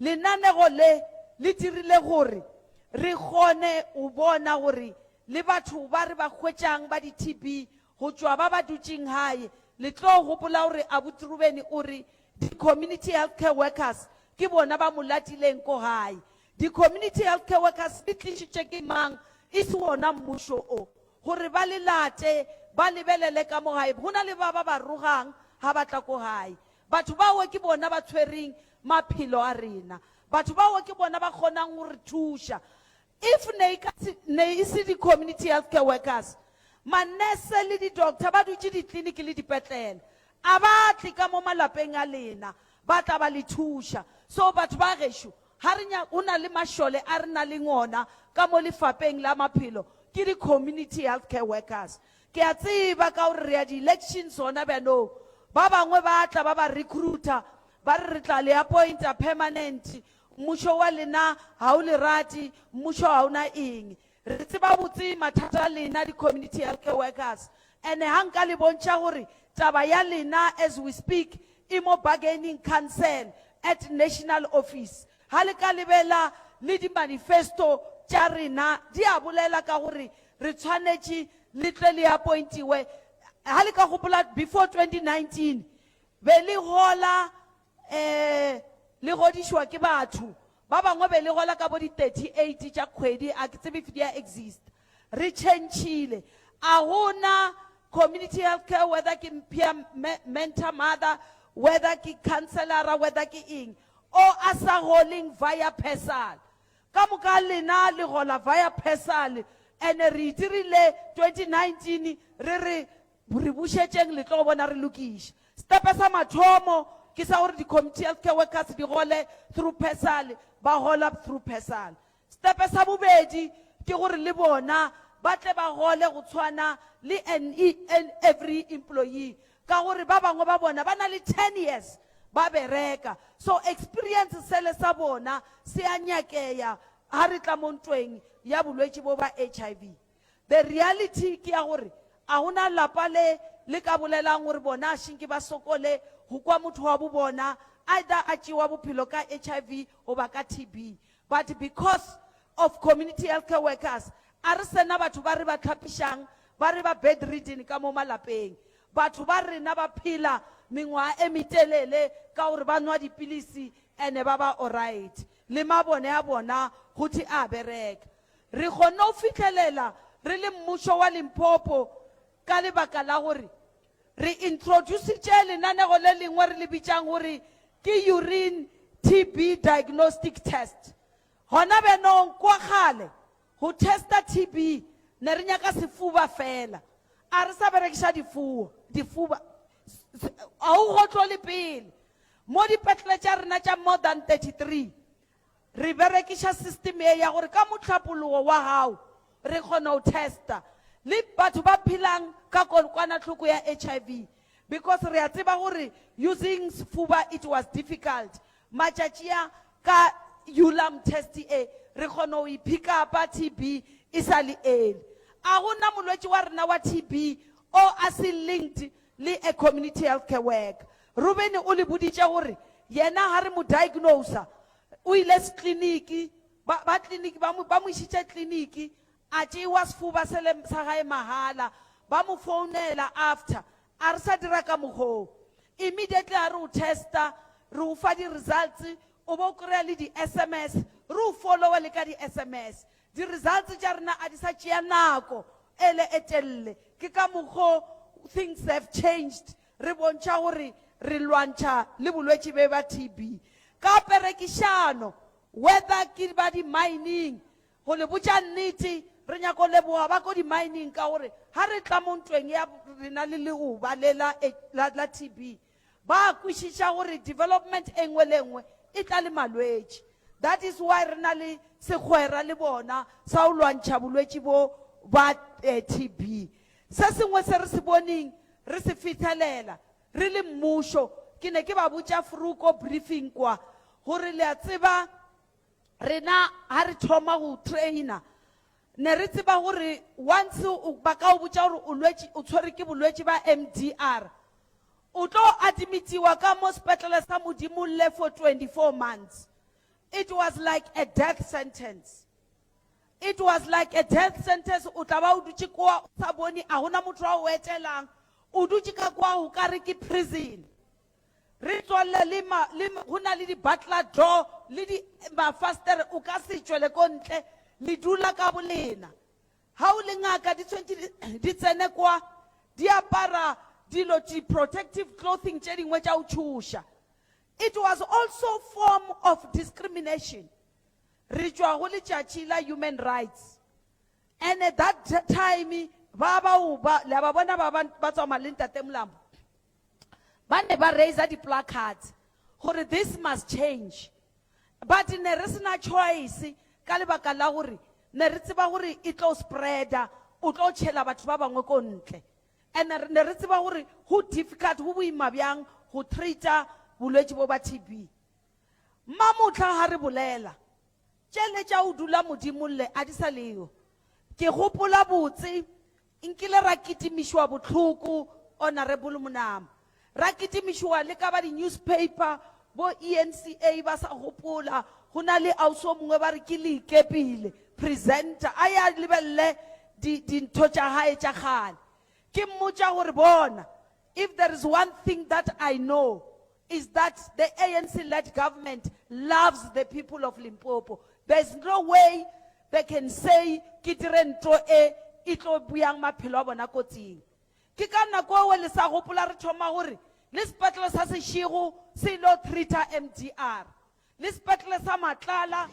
Lenanego le le dirile gore re kgone go bona gore le batho ba re ba hwetšang ba di-TB go tšwa ba ba dutšeng gae, le tlo gopola gore Abuti Rubeni o re di-community health care workers ke bona ba mo latileng ko gae. Di-community health care workers di tlišitše ke mang? e se wona mmušo o, gore ba le late, ba lebelele ka mo gae. Go na le ba ba ba rogang ga ba tla ko gae. Batho bao ke bona ba tshwereng maphelo a rena. Batho bao ke bona ba kgonang go re thuša. If ne e ka se, ne e se di-community health care workers, manese le di-doctor ba dutše ditliniki le dipetlele, a ba tle ka mo malapeng a lena ba tla ba le thuša. So batho ba gešo, ga re nya, go na le mašole a re na leng ona ka mo lefapeng la maphelo, ke di-community health care workers. Ke a tseba ka gore re ya di-elections gona bjanong, ba bangwe ba tla ba ba recruiter, ba re re tla le appointa permanent, Mmušo wa lena ga o le rate, mmušo ga o na eng. Re tseba botse mathata a lena di community health care workers and ga nka le bontšha gore taba ya lena as we speak e mo bargaining council at national office. Ga le ka lebela le di manifesto tša rena di a bolela ka gore re tshwanetše le tle le appointiwe. Ga le ka gopola before 2019 be le gola um le godišwa ke batho ba bangwe be le gola ka bo di 38 tša kgwedi a ke tsebe if di a exist re changile a gona community health care whether ke peer mentor mother whether ke counselora whether ke eng o a sa goleng via persal ka moka lena le gola via persal ene re itirile 2019 re re Re bušetšeng le tlo bona re lokiša. Stepe sa mathomo ke sa gore di-community health care workers di gole through PERSAL, ba gola through PERSAL. Stepe sa bobedi ke gore le bona ba tle ba gole go tshwana le an, an every employee ka gore ba bangwe ba bona ba na le 10 years ba bereka. So experience sele sa bona se a nyakeya ha re tla mo ntweng ya bolwetši bo ba HIV. The reality ke ya gore a go na lapa le le ka bolelang gore bona a šinke ba sokole go kwa motho wa bo bona either a tšewa bophelo ka HIV goba ka TB. But because of community health care workers a re sena batho ba re ba tlhapišang ba re ba bedridden ka mo malapeng. Batho ba rena ba phela mengwaga e metelele ka gore ba nwa dipilisi ene ba ba alright. Le mabone a bona gothe a bereka. Re kgonne go fihlelela re le mmušo wa Limpopo ka lebaka la gore re introducitše lenanego le lengwe re le bitšang gore ke Urine TB Diagnostic Test. Gona bjanong kwa kgale go testa TB ne re nyaka sefuba fela, a re sa berekiša difuwa, difuba, ga o gotlole pele. Mo dipetlele tša rena tša more than 33 Re berekiša system ye ya gore ka mohlapologo wa gago re kgona go testa le batho ba phelang ka kokwanahloko ya HIV because re a tseba gore using sefuba it was difficult. Matšatši a ka Ulam test e re kgona go e pick upa TB e sa le early. A go na molwetši wa rena wa TB o a se linked le a community health care worker. Ruben o le boditše gore yena ga re mo diagnosa o ile sekliniki, ba, ba kliniki ba mo, ba mo išitše kliniki, a tšewa sefuba sele sa gae mahala, ba mo founela after, a re sa dira ka mokgoo. Immediately a re o testa, re o fa di-results, o bo kry-a le di-SMS, re o followa le ka di-SMS. Di-results tša rena a di sa tšea nako ele e telele. Ke ka mokgo things have changed. Re bontšha gore re lwantšha le bolwetši be ba TB ka perekišano, whether ke ba di-mining. Go le botša nnete, re nyako leboga ba ko di-mining ka gore ga re tla mo ntweng ya rena le leoba le la, la, la TB, ba kwešiša gore development e nngwe le nngwe e tla le malwetši. That is why re na le segwera le bona sa go lwantšha bolwetši bo ba TB. Se sengwe se re se boneng re se fithelela re le mmušo, ke ne ke ba botša fru ko briefing kwa gore le a tseba rena ga re thoma go trainer ne re tseba gore once ba ka o botša gore o lwetši, o tshwere ke bolwetši ba MDR, o tlo admitiwa ka mo sepetlele sa Modimolle for 24 months. It was like a death sentence. It was like a death sentence, o tla ba o dutše kwa o sa bone, a gona motho a o etelang, o dutše ka kwa o ka re ke prison. Re tswalle le ma, le, go na le di-butler door le di mafastere, o ka se tšwele ko ntle, le dula ka bolena. Ga o le ngaka di tshwanetše di tsene kwa di apara dilo di protective clothing tše dingwe tša go tšhoša. It was also form of discrimination. Re tšwa go letšatši la human rights. And at that time ba bao ba le a ba bona ba ba tsamaya le Ntate Mlambo ba ne ba raiser di-placards gore this must change. But ne re sena choice ka lebaka la gore ne re tseba gore e tlo spreader, o tlo tšhela batho ba bangwe ko ntle. And ne re tseba gore go difficult, go boima bjang go treata bolwetši bo ba TB. Mamohla ga re bolela, tšele tša go dula Modimo lle a di sa leo. Ke gopola botse nkile ra kitimišwa bohloko Honourable Monama. Ra kitimišwa le ka ba di-newspaper, bo eNCA ba sa gopola, go na le ausi o mongwe ba re ke Leikepile, presenter, a ye a lebelele di, dintho tša gae tša kgale. Ke mmotša gore bona, if there is one thing that I know is that the ANC-led government loves the people of Limpopo. There's no way they can say ke dire nto e e tlo buyang maphelo a bona kotsing. Ke ka nako eo le sa gopola re thoma gore le sepetlele sa Seshego se ilo treata MDR. Le sepetlele sa Matlala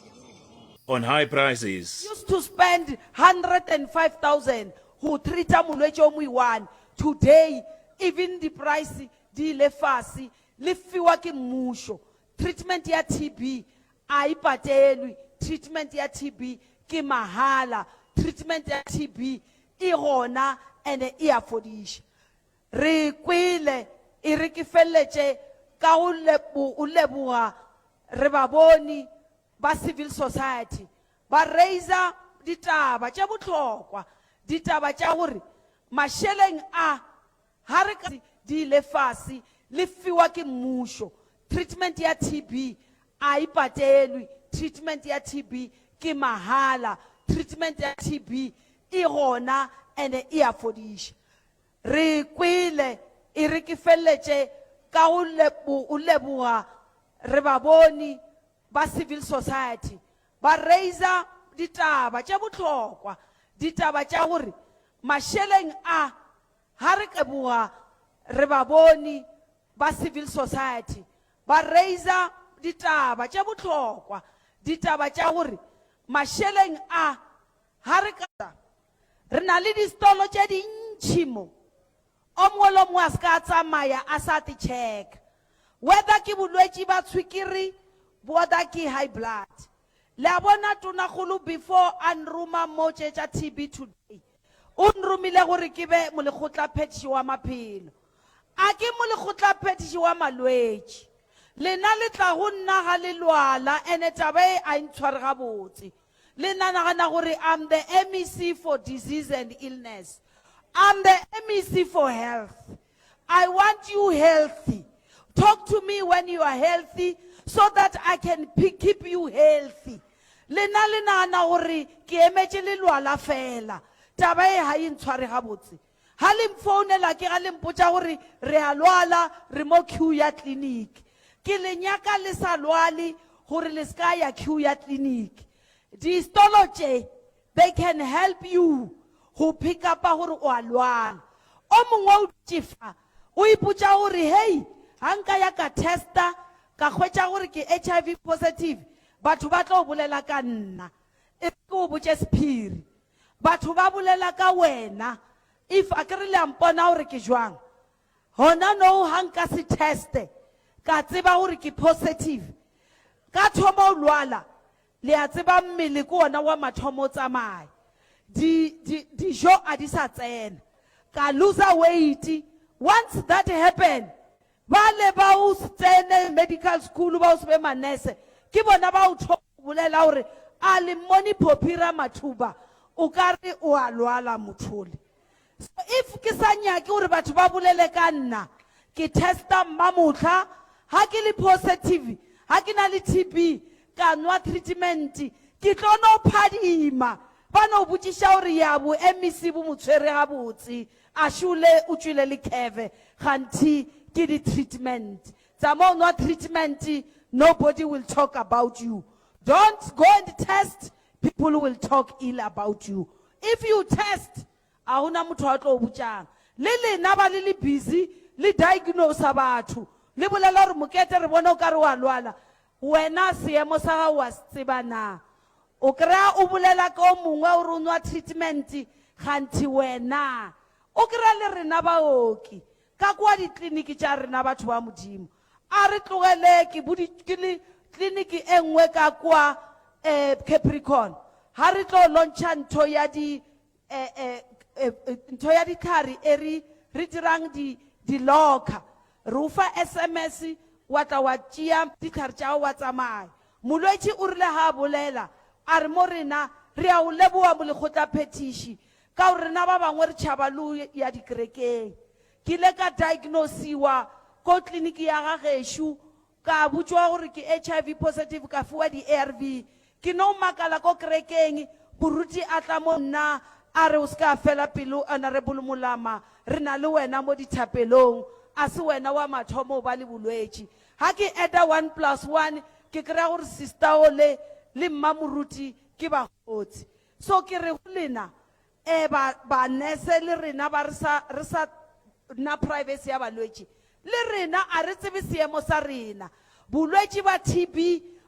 On high prices. used to spend 105,000 go treata molwetši o moiwane. Today even di price di ile fase, le fiwa ke mmušo. Treatment ya TB a e patelwe, treatment ya TB ke mahala, treatment ya TB e gona ene e a fodiša. Re kwele, e re ke feleletše ka go go leboga re ba bone ba civil society ba raiser ditaba tše bohlokwa, ditaba tša gore mašeleng a ga re ka di ile fase le fiwa ke mmušo. Treatment ya TB a e patelwe, treatment ya TB ke mahala, treatment ya TB e gona ene e a fodiša. Re kwele, e re ke feleletše ka go go leboga re ba bone ba civil society ba raiser ditaba tše bohlokwa, ditaba tša gore mašeleng a ga re leboga re ba bone ba civil society ba raiser ditaba tše bohlokwa, ditaba tša gore mašeleng a ga re ka Re na le distolo tše dintši mo. O mongwe le o mongwe a se ka a tsamaya a sa te checka. Whether ke bolwetši ba tshwikiri, whether ke high blood. Le a bona Tonakgolo before a nroma mo tše tša TB today, o nromile gore ke be molekgotlaphethiši wa maphelo. A ke molekgotlaphethiši wa malwetši. Lena le tla go nna ga le lwala ene taba e a e ntshware gabotse. Le na nagana gore I'm the MEC for disease and illness. I'm the MEC for health. I want you healthy. Talk to me when you are healthy so that I can keep you healthy. Lena le nagana gore ke emetše le lwala fela. Taba e ga e ntshware gabotse. Ga le mfounela ke ga le mpotša gore re a lwala re mo queue ya clinic. Ke le nyaka le sa lwale gore le se ka ya queue ya clinic. Distolo tše they can help you go pick up-a gore o a lwala. O mongwe o dutše fa o ipotša gore hei ga nka ya ka testa ka hwetša gore ke HIV positive batho ba tlo bolela ka nna. E re ke o botše sephiri. Batho ba bolela ka wena. If a ke re le a mpona gore ke jwang. Gona nou ga nka se teste ka tseba gore ke positive, ka thoma o lwala, le a tseba mmele ke wona wa mathomo o tsamaya. Di, di, dijo a di sa tsena. Ka loser weight. Once that happen, bale ba o se tsene medical school, ba o se be manese, ke bona ba o thoma go bolela gore a le mmone Phophi Ramathuba, o ka re o a lwala mothole. So if ke sa nyake gore batho ba bolele ka nna, ke testa mmamohla, ga ke le positive, ga ke na le TB, ka nwa treatment, ke tlo no phadima. Ba no botšiša gore ya bo MEC bo mo tshwere gabotse, a šole o tšwele le curve, kganthi ke di treatment. Tsamao nwa treatment, nobody will talk about you. Don't go and test, people will talk ill about you. If you test, a gona motho a tlo o botšang. Le lena ba le le busy le diagnosa batho, le bolela gore Mokete re bona o ka re wa lwala, wena seemo sa gago wa se tseba na? O kry-a o bolela ka o mongwe o re o nwa treatment, kganthe wena o kry-a le rena baoki ka kua ditliniki tša rena batho ba Modimo. A re tlogele ke bodi ke le kliniki e nngwe ka kua eh, Capricorn ga re tlo launcha ntho ya di eh, eh, eh, eh, ntho ya ditlhare e re re dirang di di locker re o fa sms wa tla wa tšea ditlhare tša gago wa tsamaya molwetši o rile ga a bolela a re mo rena re a o leboa molekgotlaphethiši ka gore rena ba bangwe re tšhaba le o ya dikerekeng Ke ile ka diagnosiwa ko kliniki ya ga gešo, ka botšwa gore ke HIV positive, ka fiwa di-ARV. Ke no makala ko kerekeng, moruti a tla mo nna a re o se ka fela pelo Honourable Molama, re na le wena mo dithapelong, a se wena wa mathomo o ba le bolwetši. Ga ke adda one plus one, ke kry-a gore sister ole le mma moruti ke bakgotsi. So ke re go lena, Ee, ba, ba nurse le rena ba re sa, re sa na privacy ya balwetši, le rena a re tsebe seemo sa rena. Bolwetši ba TB,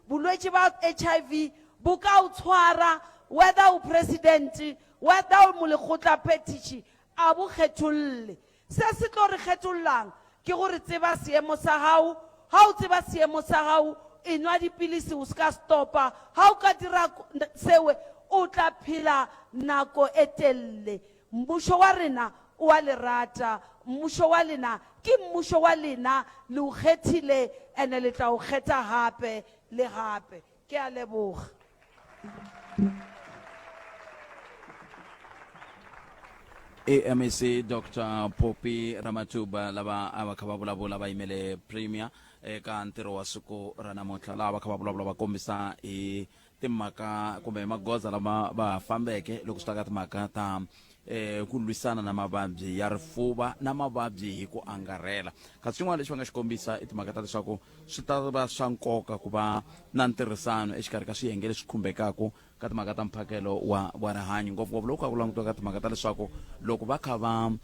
bolwetši ba HIV bo ka o tshwara whether o president, whether o molekgotla phethiši, a bo kgetholle. Se se tlo re kgethollang ke gore tseba seemo sa gago. Ga o tseba seemo sa gago, enwa dipilisi o se ka stopa. Ga o ka dira sewe, o tla phela nako e telele. Mmušo wa rena o a le rata. Mmušo wa lena ke mmušo wa lena, le o kgethile ene le tla o kgetha gape le gape. Ke a leboga. AMEC Dr Poppy Ramatuba lava a va kha va vulavula va yimele Premier eka ntirho wa siku ra namuntlha laha va kha va vulavula va kombisa hi timhaka kumbe hi magoza lama va fambeke loko swi ta ka timhaka ta eh ku lwisana na mavabyi ya rifuva na mavabyi hi ku angarhela kasi xin'wana lexi va nga xi kombisa i timhaka ta leswaku swi ta va swa nkoka ku va na ntirhisano exikarhi ka swiyenge leswi khumbekaka ka timhaka ta mphakelo wa wa rihanyo ngopfungopfu loko kha ku langutiwa ka timhaka ta leswaku loko va kha va um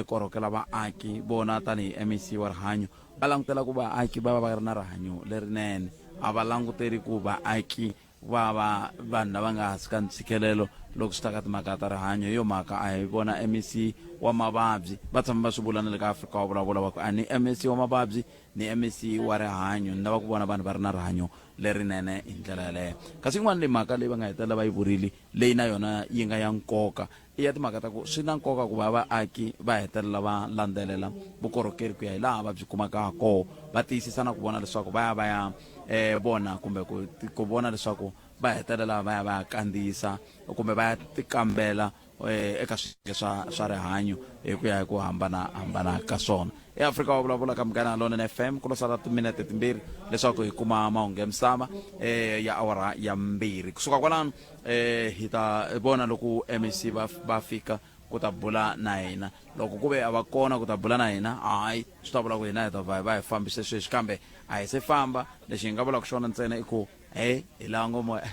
korhokela vaaki vona tanihi mec wa rihanyo va langutela ku vaaki va va va ri na rihanyo lerinene a va languteli ku vaaki va va vanhu lava nga hansi ka ntshikelelo loko swi ta ka timhaka ta rihanyo hi yo mhaka a hi vona mec wa mavabyi va tshama va swi vula na le ka afrika wa vulavula va ku a ni mec wa mavabyi ni mec wa rihanyo ni lava ku vona vanhu va ri na rihanyo lerinene hi ndlela yaleyo kasi yin'wana leyi mhaka leyi va nga hetelela va yi vurile leyi na yona yi nga ya nkoka i ya timhaka ta ku swi na nkoka ku va vaaki va hetelela va landzelela vukorhokeri ku ya hi laha va byi kumaka ha koho va tiyisisa na ku vona leswaku va ya va ya um vona kumbe ku ku vona leswaku va hetelela va ya va ya kandziyisa kumbe va ya tikambela eh, eka swiyenge swa swa rihanyo hi ku ya hi ku hambana hambana ka swona eafrika wa vulavula ka munghana lonene fm ku lo sala timinete timbirhi leswaku hi kuma mahungu ya misava eh, ya awara ya mbirhi kusuka kwalano eh, hi ta vona loko mec va, va fika ku ta bula na hina loko ku ve a va kona ku ta bula na hina hayi swi ta vula ku hina hi ta va va hi fambise sweswi kambe a hi se famba lexi hi nga vulaka xona ntsena i ku he hi lava ngo moya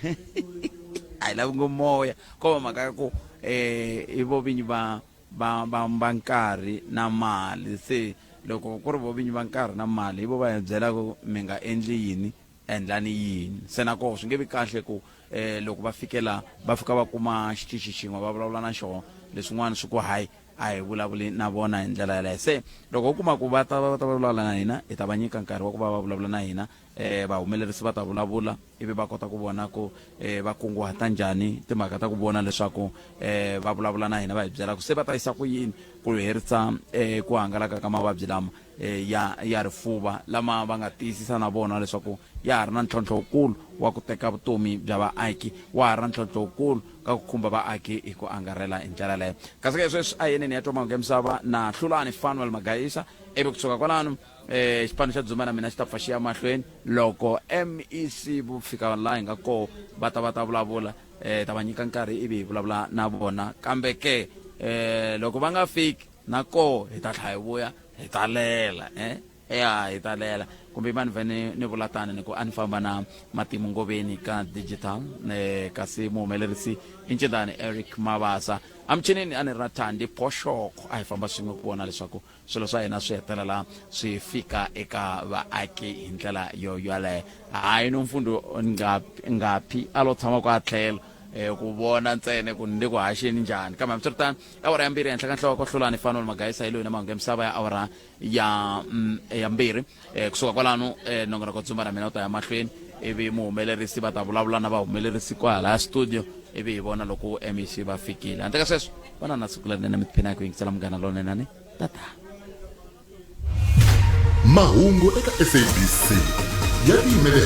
a hi lavi ngo moya ko va mhaka ya ku um i vo vinyi va va va va nkarhi na mali se loko ku ri vo vinyi va nkarhi na mali hi vo va hi byelaka ku mi nga endli yini endlani yini se na koho swi nge vi kahle ku um loko va fike la va fika va kuma xichichi xin'we va vulavula na xona leswin'wana swi ku hayi a hi vulavuli na vona hi ndlela yaleyo se loko u kuma ku va ta va ta vulavula na hina hi ta va nyika nkarhi wa ku va va vulavula na hina eh vahumelerisi va ta vulavula ivi va kota ku vona ku eh va kunguhata njhani timhaka ta ku vona leswaku eh va vulavula na hina va hi byela ku se va ta yisa ku yini ku herisa eh ku hangalaka ka mavabyi lama eh, ya ya rifuva lama va nga tiyisisa na vona leswaku ya ha ri na ntlhontlho wukulu wa ku teka vutomi bya vaaki wa ha ri na ntlhontlho wukulu ka ku khumba vaaki hi ku angarhela hi ndlela leyo kasi ke sweswi a yeneni ya twa mahungu ya misava na hlulani fanuel magayisa ivi kusuka kwalano eh xipano xa dzuma na mina xi ta pfa xi ya mahlweni loko mec vo fika laha hi nga koho va ta va ta vulavula eh ta va nyika nkarhi ivi hi vulavula na vona kambe ke eh loko va nga fiki na koho hi ta tlha hi vuya hi ta lela eh. Ya hi talela kumbe mani vhe ni ni vula tani ni ku a ni famba na Matimu Ngoveni ka digital eh, kasi muhumelerisi i Ncindani Eric Mabasa. Emuchinini a ni ri na Thandi Phoxoko a hi famba swin'we ku vona leswaku swilo swa hina swi hetelela swi fika eka vaaki hi ndlela yo yoleyo. Hayi Nomfundo Ngaphi a lo tshama kwa tlhelo eh, ku vona ntsena ku ni le ku haxeni njhani. Kambe hambiswiritano awara ya mbirhi ehenhla ka nhloko Hlulani Fanuel Magaisa hi loyi na mahungu ya misava ya awara ya ya mbirhi eh, kusuka kwalano eh, nongonoko dzumba na mina u ta ya mahlweni ivi muhumelerisi va ta vulavula na vahumelerisi kwahalaya studio ivi hi vona loko mec va fikile. Handle ka sweswo va na na siku lerinene mi tiphina hi ku yingisela Munghana Lonene ni tata. Mahungu eka SABC ya tiyimele.